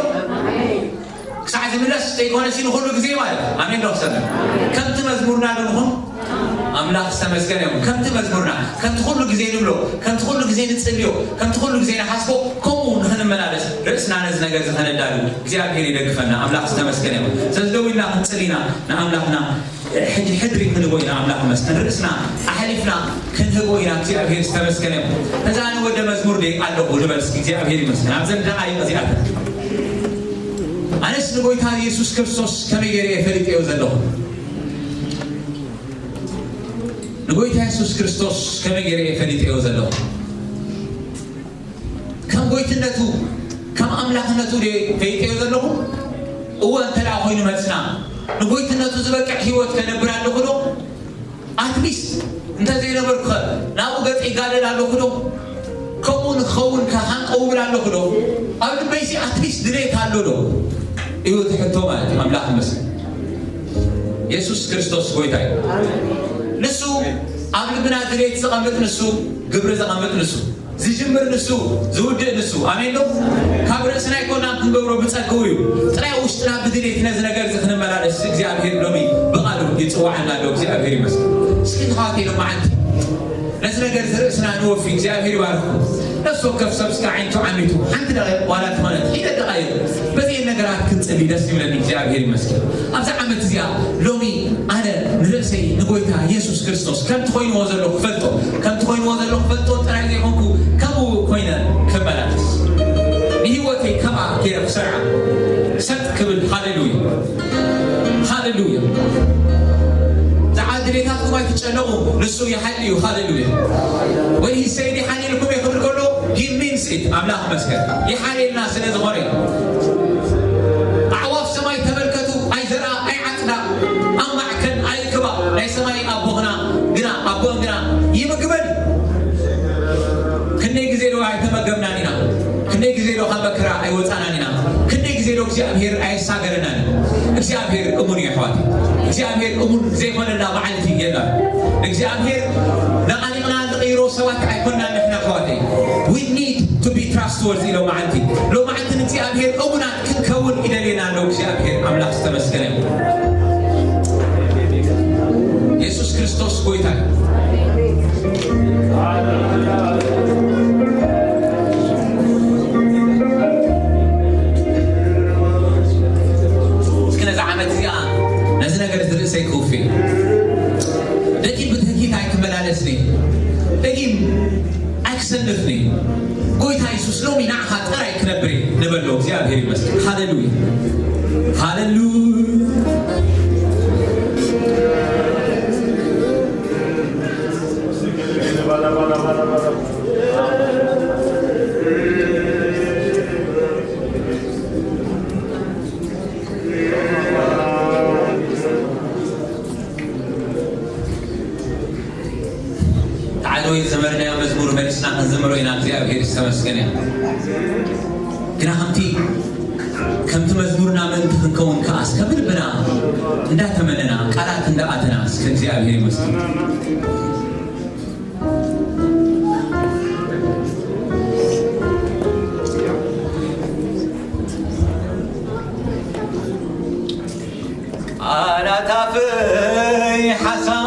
ክሳዕ ዝምለስ ዘይኮነ ሲ ንኹሉ ግዜ ማለት እዩ። ኣሜን ዶ ክሰምዕ? ከምቲ መዝሙርና ዶ ንኹን? ኣምላኽ ዝተመስገነ ይኹን። ከምቲ መዝሙርና፣ ከምቲ ኩሉ ግዜ ንብሎ፣ ከምቲ ኩሉ ግዜ ንጽልዮ፣ ከምቲ ኩሉ ግዜ ንሓስቦ፣ ከምኡ ንኽንመላለስ ርእስና ነዚ ነገር እዚ ኸነዳሉ እግዚኣብሔር ይደግፈና። ኣምላኽ ዝተመስገነ ይኹን። ስለዚ ደው ኢልና ክንጽሊ ኢና ንኣምላኽና ሕጂ ሕድሪ ክንቦ ኢና። ኣምላኽ ይመስገን። ርእስና ኣሕሊፍና ክንህቦ ኢና። እግዚኣብሔር ዝተመስገነ ይኹን። እዛ ንወደ መዝሙር ደይ ኣለኹ ንበል እስኪ። እግዚኣብሔር ይመስገን። ኣብዘን ደቓይቕ እዚኣተን ኣነስ ንጎይታ የሱስ ክርስቶስ ከመይ ገይረ እየ ፈሊጠዮ ዘለኹ? ንጎይታ የሱስ ክርስቶስ ከመይ ገይረ እየ ፈሊጠዮ ዘለኹ? ከም ጎይትነቱ፣ ከም ኣምላኽነቱ ድየ ፈሊጠዮ ዘለኹ? እወ እንተ ደኣ ኮይኑ መጽና፣ ንጎይትነቱ ዝበቅዕ ህይወት ከነብር ኣለኹ ዶ? ኣትሊስት እንተ ዘይነበርኩኸ ናብኡ ገጸ ይጋደል ኣለኹ ዶ? ከምኡ ንክኸውን ከ ሃንቀውብል ኣለኹ ዶ? ኣብ ልበይሲ ኣትሊስት ድሌት ኣሎ ዶ? እዩ እቲ ሕቶ ማለት እዩ። ኣምላኽ ይመስገን። የሱስ ክርስቶስ ጎይታ እዩ። ንሱ ኣብ ልብና ድሌት ዘቐምጥ ንሱ፣ ግብሪ ዘቐምጥ ንሱ፣ ዝጅምር ንሱ፣ ዝውድእ ንሱ። ኣሜን ዶ? ካብ ርእስና ኣይኮናን ክንገብሮ፣ ብጸግኡ እዩ። ጥራይ ውሽጥና ብድሌት ነዚ ነገር እዚ ክንመላለስ እግዚኣብሔር ሎሚ ብቓሉ ይጽውዓና ኣሎ። እግዚኣብሔር ይመስገን። እስኪ ንኻዋተይ ሎማዓንቲ ነዚ ነገር እዚ ርእስና ንወፊ። እግዚኣብሔር ይባርኩ። ነፍሲ ወከፍ ሰብ እስከ ዓይንቱ ዓሚቱ ሓንቲ ደቂቕ ዋላ ትኾነት ሒደት ደቓይቕ በዚአን ነገራት ክንጽሊ ደስ ይብለኒ። እግዚኣብሔር ይመስገን። ኣብዛ ዓመት እዚኣ ሎሚ ኣነ ንርእሰይ ንጎይታ የሱስ ክርስቶስ ከምቲ ኮይንዎ ዘሎ ክፈልጦ፣ ከምቲ ኮይንዎ ዘሎ ክፈልጦ ጥራይ ዘይኮንኩ ከምኡ ኮይነ ክመላለስ፣ ንህይወተይ ከምኣ ገይረ ክሰርዓ ሰጥ ክብል። ሃሌሉያ፣ ሃሌሉያ። ዝዓ ድሌታትኩም ኣይትጨነቑ፣ ንሱ ይሓሊ እዩ። ሃሌሉያ። When he said ይሓልየልኩም እየ ክብል ከሎ he means it። ኣምላኽ ይመስገን። ይሓልየልና ስለ ዝኾነ እዩ። ኣዕዋፍ ሰማይ ተመልከቱ፣ ኣይዘርኣ ኣይዓጽዳ፣ ኣብ ማዕከን ኣይእክባ። ናይ ሰማይ ኣቦኽና ግና፣ ኣቦን ግና ይምግበን። ክንደይ ግዜ ዶ ኣይተመገብናን ኢና? ክንደይ ግዜ ዶ ካብ መከራ ኣይወጻናን ኢና? ክንደይ ግዜ ዶ እግዚኣብሔር ኣየሳገረናን? እግዚኣብሔር እሙን እዩ ኣሕዋት። እግዚኣብሔር እሙን ዘይኮነላ መዓልቲ የለን። እግዚኣብሔር ነቓሊቕና ንቕይሮ ሰባት ኣይኮንናን ንሕና ኣሕዋተይ። We need to be trustworthy ሎማዓንቲ። ሎማዓንቲ ንእግዚኣብሔር እሙናት ክንከውን ይደልየና ኣሎ እግዚኣብሔር ኣምላኽ ዝተመስገነ ይኹን። የሱስ ክርስቶስ ጎይታ እዩ። እስኪ ነዛ ዓመት እዚኣ ነዚ ነገር እዚ ርእሰይ ክውፌ። ደጊም ብትህኪት ኣይክመላለስኒ። ደጊም ኣይክሰንፍኒ። ጎይታ የሱስ ሎሚ ንዓኻ ጥራይ ክነብር እየ ንበሎ። እግዚኣብሔር ይመስገን። ሃሌሉያ፣ ሃሌሉያ። ጣዕዶ ዝዘመርናዮ መዝሙር መሊስና ክንዝምሮ ኢና። እግዚኣብሔር ዝተመስገነ። ግና ከምቲ፣ ከምቲ መዝሙርና ምእንቲ ክንከውን ከኣስ፣ ከም ልብና እንዳተመነና፣ ቃላት እንዳኣተና፣ እስከ እግዚኣብሔር ይመስገን። ቃላት ኣፈይ ሓሳብ